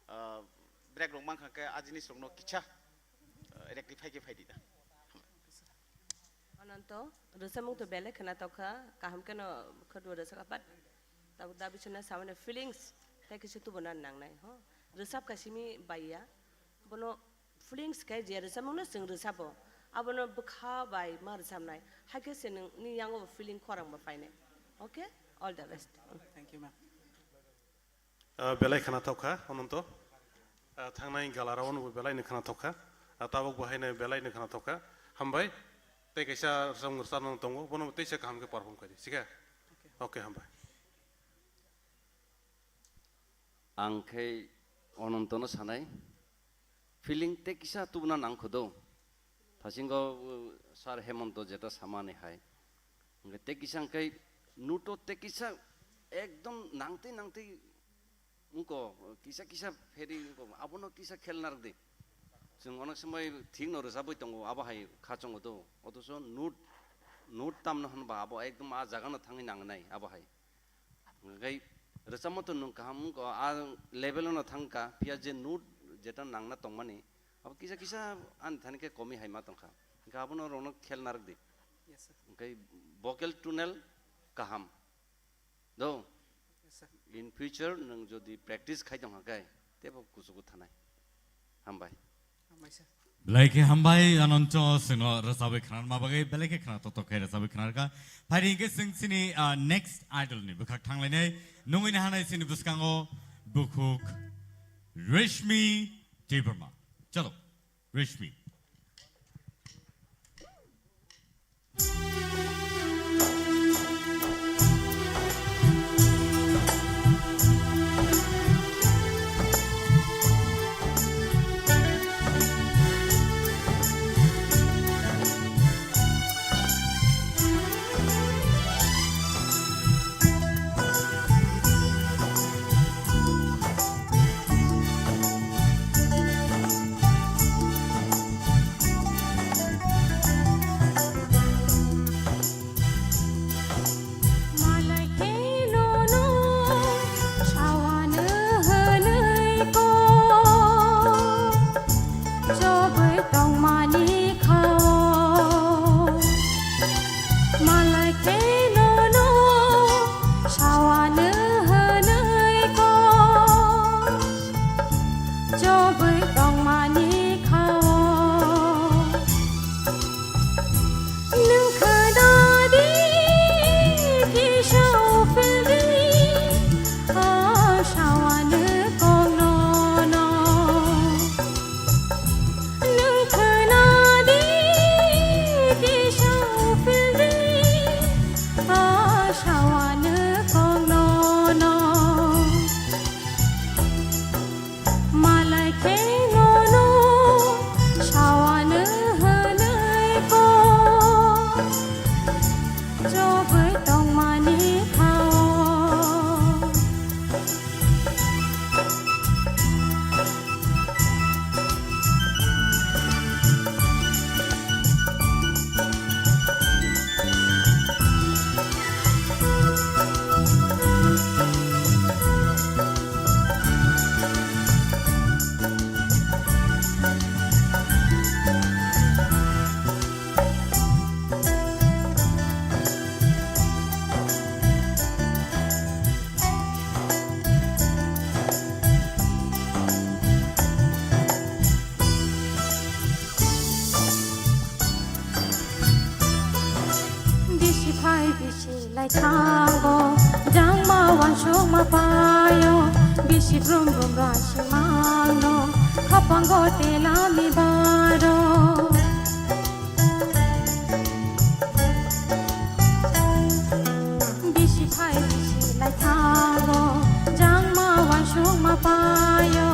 Ah, break rok mankha khe a jinis rokno kisa, ah, rectify khe phai di da. Ananto, rwchapmung to belai khwna tokha, kaham kheno khwtwi rwchapkha, but tabuk da bisina samani feelings tei kisa tubuna nangnai, ho. Rwchapkha simi baiya, bono feelings khe je rwchapmungno chwng rwchapo, abono bwkha bai ma rwchapnai, hakhe se nwng, nini yango bo feeling khorang bo phainai. Okay? All the best. Thank you, ma'am. Ah, belai khwna tokha, Ananto. Ah, thangnai galarao no bo belai no khwna tokha. Ah, tabuk bo haino belai no khwna tokha. Hambai. Tei kaisa rwchapmung rwchapna tongo, bono teisa kaham khe perform khaidi, sikha? Okay. Okay, hambai. Ang khe Anantono sanai, feeling tei kisa tubuna nang kho do. Thasingo, uh, Sir Hemonto jeta samani hai. Hwnkhe tei kisa hwnkhe note o tei kisa ekdom nangtwi nangtwi wngkho, kisa kisa pheri wngkho, abono kisa khel narwkdi. Chwng onek somoi thikno rwchapwi tongo, abo hai kha chongo do. Othocho note, note tamno hwnba abo ekdom a jagano thangwi nangnai, abo hai. Hwnkhe rwchapma to nwng kaham wngkha, a level-o no thangkha, phiya je note jeta nangna tongmani, abo kisa kisa ani thani khe komi hai ma tongkha. Hwnkhe abono rokno khel narwkdi. Yes, sir. Hwnkhe vocal tonal kaham. Do? Yes, sir. In future nwng jodi practice khai tongkha khe, teibo kuchugo thanai. Hambai. Hambai, sir. Belai khe hambai, Ananto, chwngno rwchabwi khwnarma bagwi, belai khe khwna toktok khe rwchabwi khwnarkha. Phaidi hwnkhe chwng chini, ah, next idol ni bwkhak thanglainai, nungwi nahanai chini bwskango bukhuk Reshmi Debbarma. Chalo, Reshmi. Chobwi tongmani kha o. Malai khe nono sawano hwnwi kok. Chobwi tongmani kha o. Nwng khwnadi kisa uphildi, o sawano kok nono. Nwng khwnadi kisa uphildi, o sawano kok nono. Malai khe nono sawano hwnwi kok, chobwi tongmani kha o. Bisi phai bisi lai thango, Jangma wansukma payo, bisi brum brum rasi mano, khapango telami baro. Bisi phai bisi lai thango, jangma wansukma payo,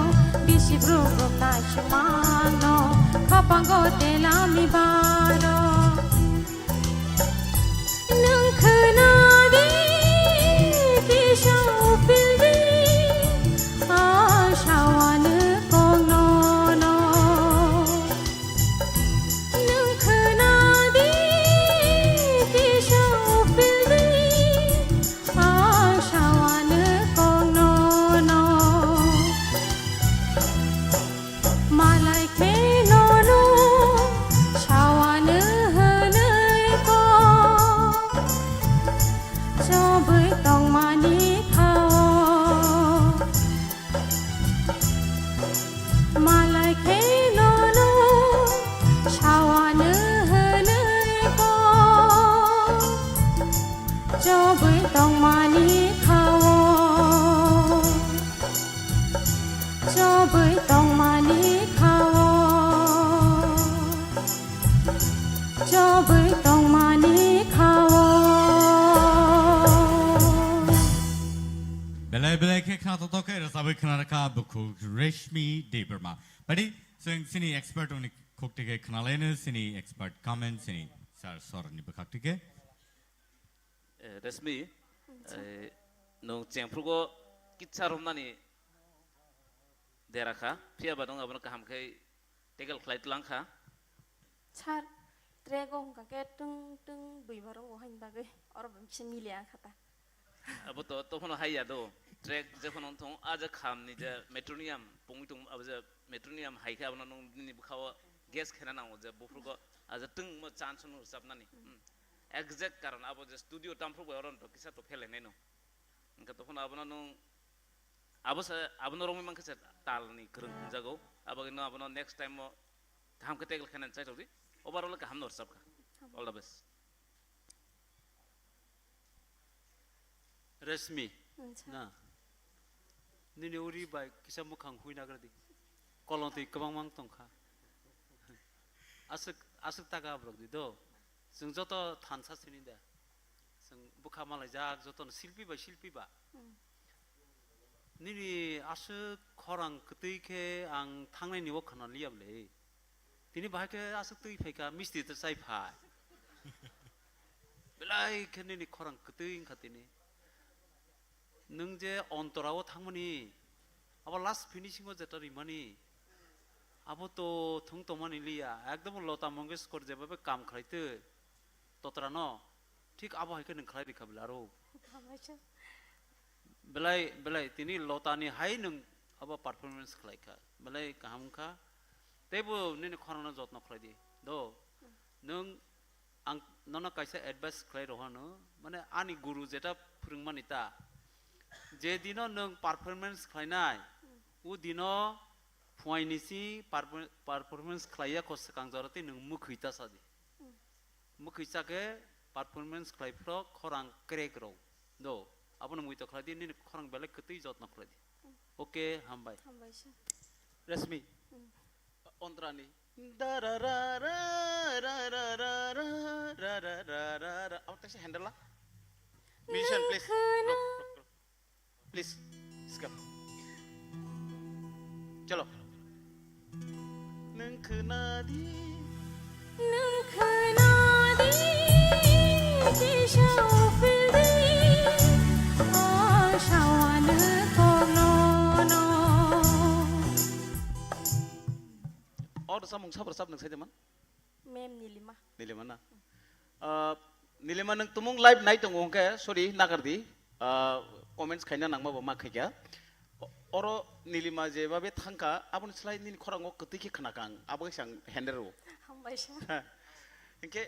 bisi brum brum nai sumano, khapango telami baro. Nwng khwnadi kisa upildi, a sawani kongnono. Nwng khwnadi kisa upildi, a sawani kongnono. Malai khe nono sawani hwnwi kok, chobwi tongmani khao. Malai khe nono sawani hwnwi kok, chobwi tongmani khao. Chobwi tongmani khao. Chobwi tongmani khao. Belai belai khe khna totok khe rwchabwi khna rwkha bukhuk Reshmi Debbarma. Badi, chwng chini expert wngni khuk twi khe khna laino, chini expert comment, chini sir sorni bwkhak twi khe. Eh, Reshmi, eh, nwng chengphrugo kitsa romnani dera kha, phiya ba nwng abono kaham khe tackle khlai tlang kha. Sir, track o hwnkha khe twng twng bui ma rongo haini bagwi, oro bo kisa mili ang kha ta. Abo to, to phano hai ya do. Track je phano wng thong, a je kham ni je metronium, pungwi tong, abo je metronium hai khe abono nwng nini bwkha o guess khe na nango je buphrugo a je twng mo chance no rwchapnani. Hmm. Exact karon abo je studio tamphru bai oro to kisa to phelainai no. Hwnkhe to phano abono nwng abo sa, abono romwi mankhe se tal ni kwrwng hwnjago. Abagwi no abono next time o kaham khe tackle khainani chai tongdi. Overall kaham no rwchapkha. All the best. Reshmi, acha. Na. Nini uri bai kisa mukhang hui nagra di. Kolong twi kwbangma wng tongkha. Aswk, aswk taka aborok di do. Chwng joto thansa sini da. Chwng bwkha malaijak jotono silpi bai silpi ba. Hmm. Nini aswk khorang kwtwi khe ang thangnai ni o khana liya bwle. Tini bahai khe aswk twi phai kha, misti ta chai phai. Belai khe nini khorang kwtwi wng kha tini. Nwng je ontora o thangmani, abo last finishing o jeta rimani, abo to thung tongmani liya. Ekdom Lota Mangeshkar jebabe kam khlai twi totra no, thik abo hai khe nwng khlai rikha bwle aro. Belai, belai, tini Lota ni hai nwng abo performance khlai kha. Belai kaham wng kha. Teibo nini khorang no jotno khlai di. Do, nwng ang nono kaisa advice khlai rohano, mane ani guru jeta phwrwngmani ta, je dino nwng performance khlainai, o dino phuaini si perfor-, performance khlaiya kho swkang jora tei nwng mwkhwi ta sa di. Mwkhwi cha khe performance khlai phro khorang crack rw. Do, abono mui to khlai di, nini khorang belai kwtwi jotno khlai di. Okay, hambai. Hambai sir. Reshmi. Ontrani. Da ra ra ra ra ra ra ra ra ra ra ra ra ra. Abo taisa handle la. Musician, please. Ruk, ruk, ruk. Please, skip. Chalo. Nwng khwnadi. Nwng khwnadi, kisa uphildi, o sawani koknono. O rwchapmung sabo rwchap nwng sai de man? Ma'am Nilima. Nilima na? Ah, Nilima, nwng tumung live nai tongo hwnkhe, sorry, nagar di. Ah, comments khaina nangma bo ma khaikha. O-, oro Nilima je babe thangkha, aboni slai nini khorango kwtwi khe khwnakha ang, abo khe ang handle rwo. Hambai sir. Hwnkhe,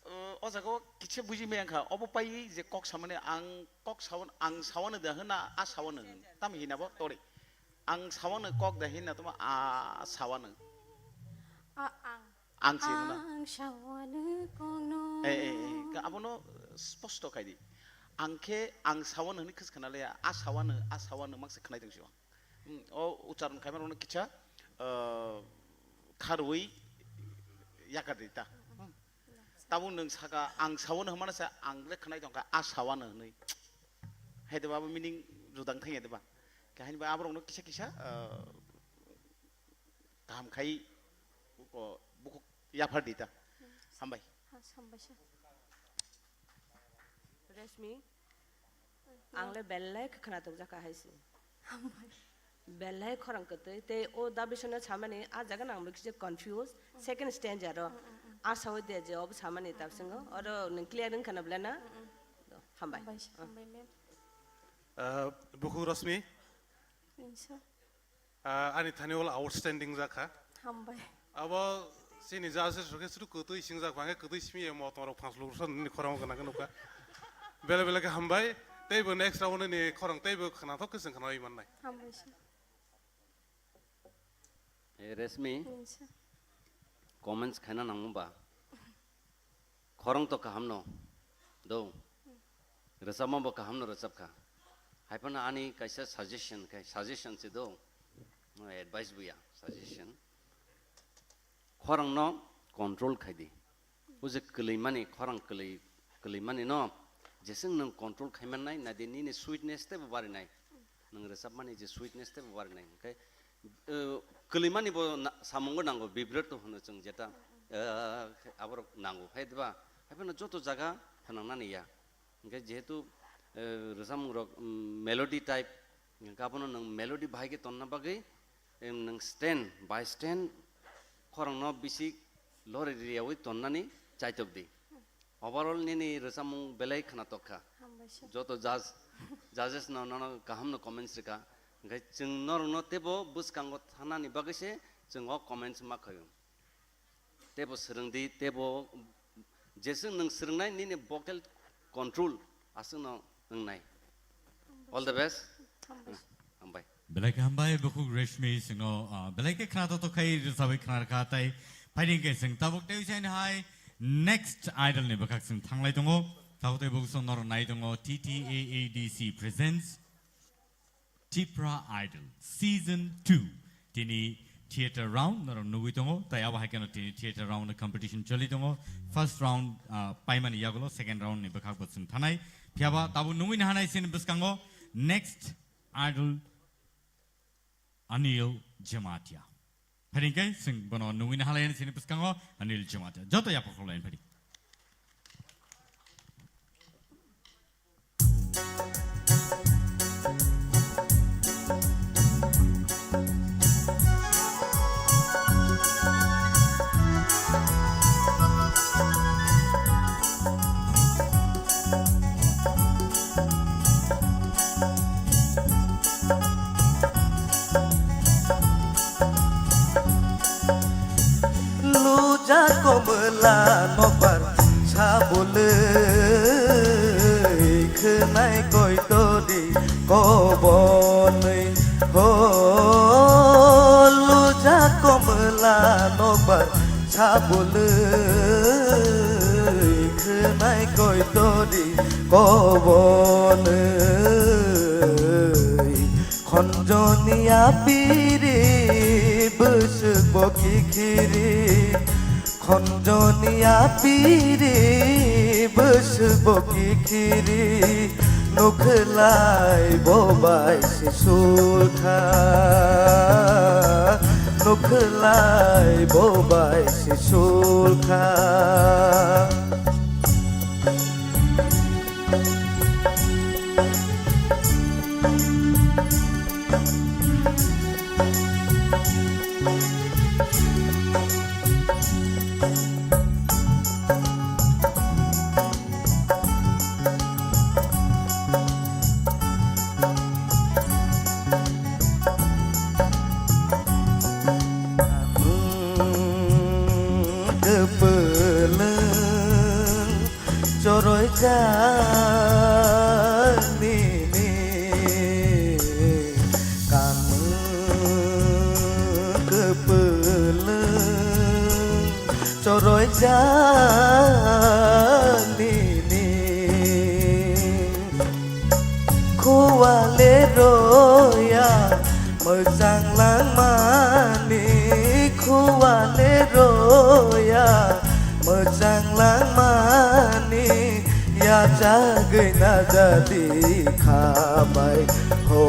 o, o jaga o kisa buji maya wngkha, obo pai je kok samani ang kok sawan, ang sawano da hwna, a sawano hwn. Tamo hina bo tori. Ang sawano kok da hina tamo a sawano. A, ang. Ang se hwnna. Ang sawano kokno. Eh, eh, eh, ka abono sposto khai di. Ang khe ang sawano hwnwi khis khna le, a sawano, a sawano makse khnai tong sio. Hmm, o ucharon khaima rokno kicha, ah, kharwi yakar di ta. Hmm. Tabuk nwng saka ang sawano hwnmano sa ang le khnai tong kha a sawano hwnwi. Hai de ba bo meaning judang thang ya de ba. Kahaini ba aborokno kisa kisa, ah, kaham khai buko, buko yaphar di ta. Hambai. Ha, hambai sa. Reshmi, ang le belai khe khwnatok jakha hai se. Hambai. Belai khorang kwtwi, tei o da bisingno samani, a jaga nang bikhe confuse, second stanza ro. Mm, mm, mm. A sawi de je obo samani ta bisingo, oro nwng clear wngkha na bwle na? Mm, mm. Hambai. Hambai, ah, hambai, ma'am. Ah, bukhuk Rosmi. Insa. Ah, ani thani wala outstanding jakha. Hambai. Abo chini judges rok khe suru kwtwi singjak, bangkhe kwtwi simi ya motom rok phang suluk rok nini khorang gana khe nukha. Bele bele khe hambai. Teibo next round ni khorang teibo khwnathok khe chwng khnawi mannai. Hambai sir. Eh, Reshmi, Insa. Comments khaina nangmung ba? Khorang to kaham no do. Rwchapma bo kaham no rwchap kha. Hai phano ani kaisa suggestion khai, suggestion se do. No advice buya, suggestion. Khorang no control khai di. O je kwlwi mani, khorang kwlwi, kwlwi mani no, jeswng nwng control khai mannai, nadi nini sweetness teibo barinai. Nwng rwchapmani je sweetness teibo barinai. Hwnkhe, eh, kwlwi mani bo na-, samungo nango, vibrato hwno chwng jeta, eh, aborok nango. Hai diba? Hai phano joto jaga phnangnani ya. Hwnkhe jehetu, eh, rwchapmung rok, mm, melody type, hwnkhe abono nwng melody bahai khe tonna bagwi, em, nwng stand by stand khorangno bisi lori riyaui tonnani chaitok di. Overall nini rwchapmung belai khwnatok kha. Hambai sir. Joto judge, judges no nono kaham no comments rwkha. Hwnkhe chwng norokno teibo bwskango thanani bagwi se chwng o comments ma khaio. Teibo swrwng di, teibo jeswng nwng swrwngnai nini vocal control aswkno wngnai. All the best. Hambai. Hambai. Belai khe hambai, bukhuk Reshmi singno, ah, belai khe khwnatok khai rwchabwi khna rwkha, tai phaidi hwnkhe chwng tabuk tei usaini hai next idol ni bwkhak chwng thanglai tongo. Tabuk tei bukhuk chwng norok nai tongo T T A A D C presents Tipra Idol Season two. Tini theater round norok nugwi tongo, tai abo hai kheno tini theater round ni competition choli tongo. First round, ah, paimani yagulo second round ni bwkhak bo chwng thanai. Phiyaba tabuk nugwi nahanai chini bwskango next idol Anil Jamatia. Phai hwnkhe chwng bono nugwi nahalai chini bwskango Anil Jamatia. Joto yapha khoroknai phai. Luja komla nokbar sabulwi khwnai koitori kobonwi ho. Luja komla nokbar sabulwi khwnai koitori kobonwi. Khonjoni apiri bwswk bo kikhiri, khonjoni apiri bwswk bo kikhiri, nukhlai bo bai se sulkha, nukhlai bo bai se sulkha. Kwpwlwng choroijak nini, kamwng kwpwlwng choroijak nini. Mwchang langmani khuale roya, mwchang langmani yachagwi najadi khabai, ho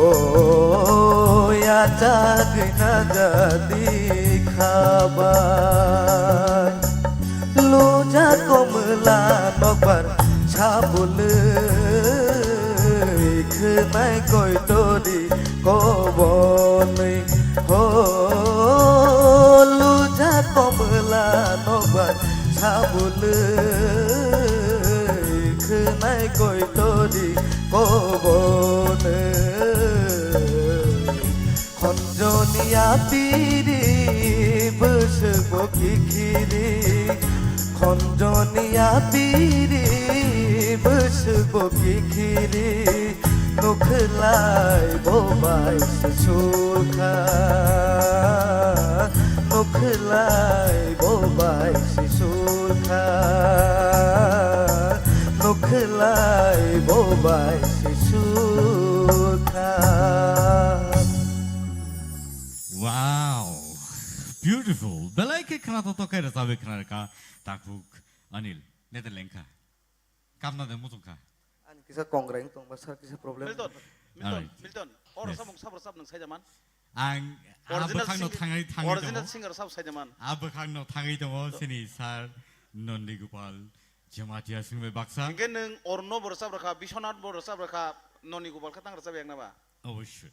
yachagwi najadi khabai. Luja komla nokbar sabulwi khwnai koitori kobonwi ho. Luja komla nokbar sabulwi khwnai koitori kobonwi. Khonjoni yapiri bwswk bo kikhiri, khonjoni yapiri bwswk bo kikhiri, nukhlai bo bai se sulkha, nukhlai bo bai se sulkha, nukhlai bo bai se sulkha. Wow, beautiful. Belai khe khna to tokai rwchabwi khna rwkha takhuk Anil. Nete lengkha. Kamna de muchungkha. Ani kisa kongreng tongba sir kisa problem. Milton, Milton, Alright. Milton. Oro Yes. Samung sabra sab nang saijaman. Ang ah, Original bwkhakno sing-, thangwi thangwi original tongo. Singer sab saijaman. Ah, bwkhakno thangwi tongo sini sir Nondi Gopal Jamatia singbai baksa. Hingke nung orno borosab rakha, Biswanath borosab rakha, Nondi Gopal khatang rwchab yakna ba? Obosoi.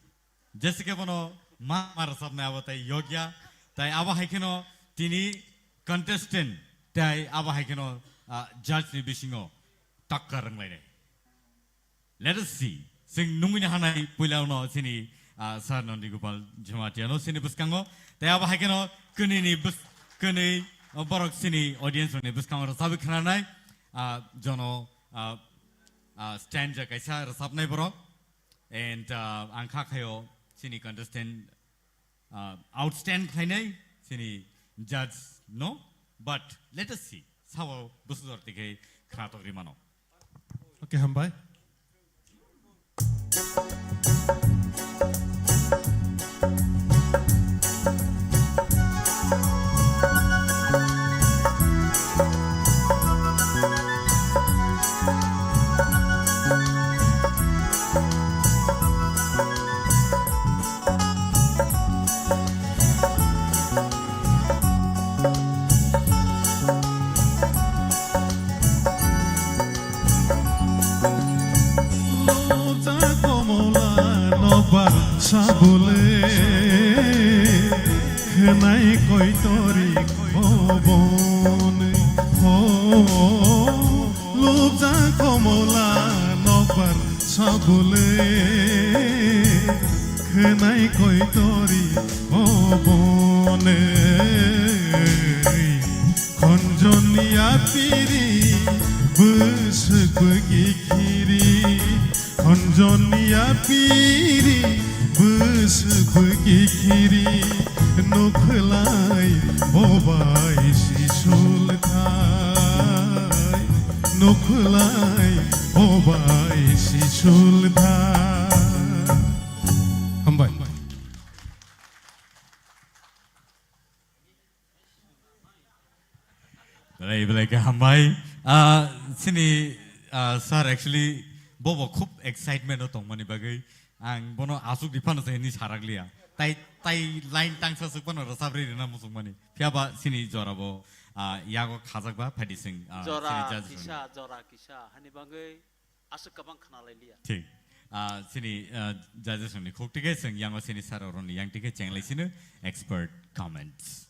Jessica bono ma ma rwchapnai abo tai yokya. Tai abo hai kheno tini contestant tai abo hai kheno, ah, judge ni bisingo takka rwnglainai. Let us see. Sing nungwini hanai puila uno sini, ah, Sir Nondi Gopal Jamatia no sini bwskango. Tai abo hai kheno kwnwi ni bws-, kwnwi, ah, borok sini audience ni bwskango rwchabwi khwnanai, ah, jono, ah, ah, stanza kaisa rwchapnai borok. And, ah, ang kha khayo sini contestant, ah, outstand khlainai sini judge no, but let us see. Sao bwsajor tikhe khna tokri mano. Okay, hambai. Loja komola nokbar sabole, khwnai koitori kobon ho. Loja komola nokbar sabole, khwnai koitori kobon. Khonjoni yapiri bwswk bwgi khiri, khonjoni yapiri bwswk bwgi khiri, nukhlai bobai si sulthai, nukhlai bobai si sulthai. Hambai. Belai, belai khe hambai. Ah, sini, ah, sir, actually, bobo khub excitement o tongmani bagwi ang bono aswk di phano se hini sarakliya. Tai, tai line tangsa swk phano rwchap rwi rwna muchungmani. Phiya ba sini jora bo, ah, yago khajak ba phaidi sing, ah, Jora sini judge kisa, rwni. Jora kisa, hani bagwi aswk kwbang khna lai liya. Thik. Ah, sini, ah, judges rokni khuk tikhe chwng yango sini sir rokni yang tikhe chenglai sino expert comments.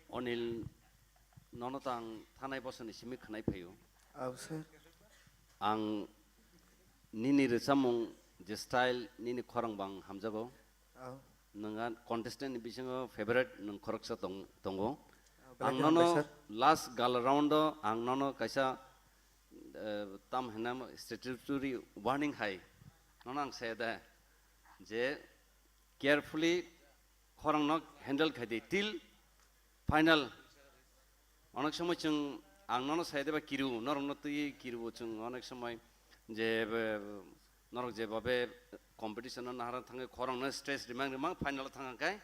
Onil, nono tang thanai bosoni simi khwnai phaio. Aw, sir. Ang nini rwchapmung je style nini khorang bang hamjago. Aw. Nwng a contestant ni bisingo favorite nwng khoroksa tong-, tongo. Aw, belai khe hambai, sir. Ang nono last gala round o ang nono kaisa eh, tam hwnna statutory warning hai. Nono ang saya da je carefully khorang no handle khai di till final. Onek somoi chwng ang nono saya da ba kiru, norok no twi kiru chwng onek somoi je, eh, Norok jebabe competition no nahara thangwi khorang no stress rimang rimang final thang khe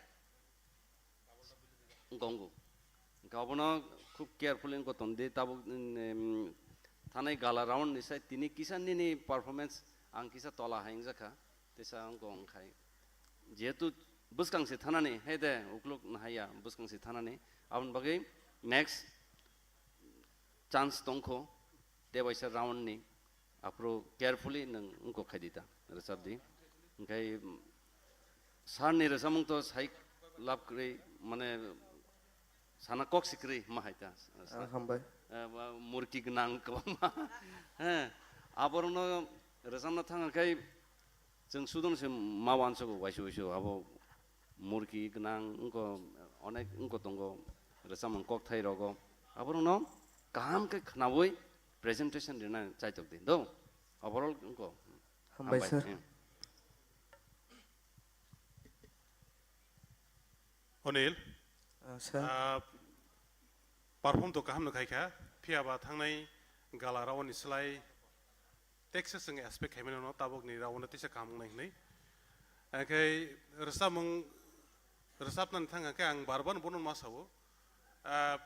wngko wngo. Hwnkhe obono khub carefully wngko tongdi tabuk, em, thanai gala round ni sai tini kisa nini performance ang kisa tola hai wngjakha. Tesa wngko wngkhai jehetu bwskang se thanani hai de ukluk nahaya bwskang se thanani aboni bagwi next chance tongkho tebaisa round ni aphuru carefully nwng wngko khaidi ta rwchapdi. Hwnkhe, mm, sir ni rwchapmung to sai lab kwrwi mane sana kok si kwrwi ma hai ta. Ah, hambai. Eh, ba, murki gwnang kwbangma. He, aborokno rwchapna thang khe chwng sudon se ma uansugo waisa waisa abo murki gwnang wngko onek wngko tongo rwchapmung kokthai rogo aborokno kaham khe khnaui presentation rina chaitok di do overall wngko. Hambai, sir. Hmm. Onil, ah, sir, ah, perform to kaham no khaikha, phiya ba thangnai gala round ni slai teisa chwng expect khaimani no tabuk ni round no teisa kaham wngnai hwnwi. Hwnkhe rwchapmung rwchapnani thang khe ang bar bar bono ma sao. Ah,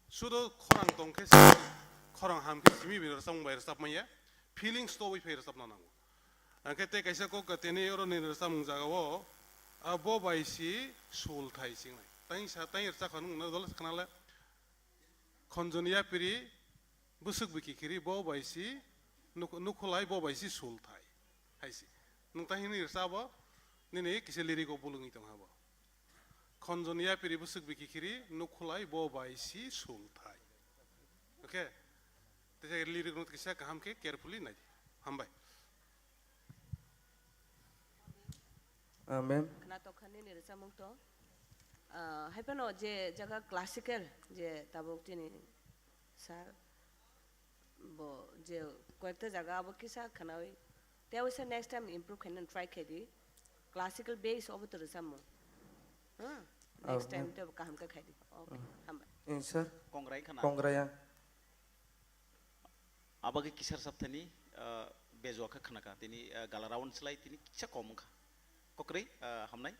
sudo khorang tong khe khorang ham khe simi bini rwchapmung bai rwchap manya, feelings to bai phai rwchapna nango. Hwnkhe tei kaisa kok tini oro ni rwchapmung jaga o, ah, bo bai si sul thai chingnai. Tang sa tang rwchap kha nung na dol khna le. Khonjoni yapiri bwswk bwkhi khiri bo bai si nuk-, nukhulai bo bai si sul thai. Hai si. Nung tang hini rwchap bo nini kisa lyric o bulungwi tong ha bo. Khonjoni yapiri bwswk bwkhi khiri nukhulai bo bai si sul thai. Okay? Tei lyric no kisa kaham khe carefully nai di. Hambai. Ah, ma'am. Khna tokha nini rwchapmung to. Ah, hai phano je jaga classical je tabuk tini sir bo je koyekta jaga abo kisa khnaui. Tei waisa next time improve khaina try khai di. Classical base obo to rwchapmung. Hmm? Next time to kaham khe khai di. Okay, hambai. In sir. Kongrai khna. Kongrai ang. Abagwi kisa rwchapthani, ah, bejua khe khnakha, tini, ah, gala round slai tini kisa kom wngkha. Kokrwi, ah, hamnai.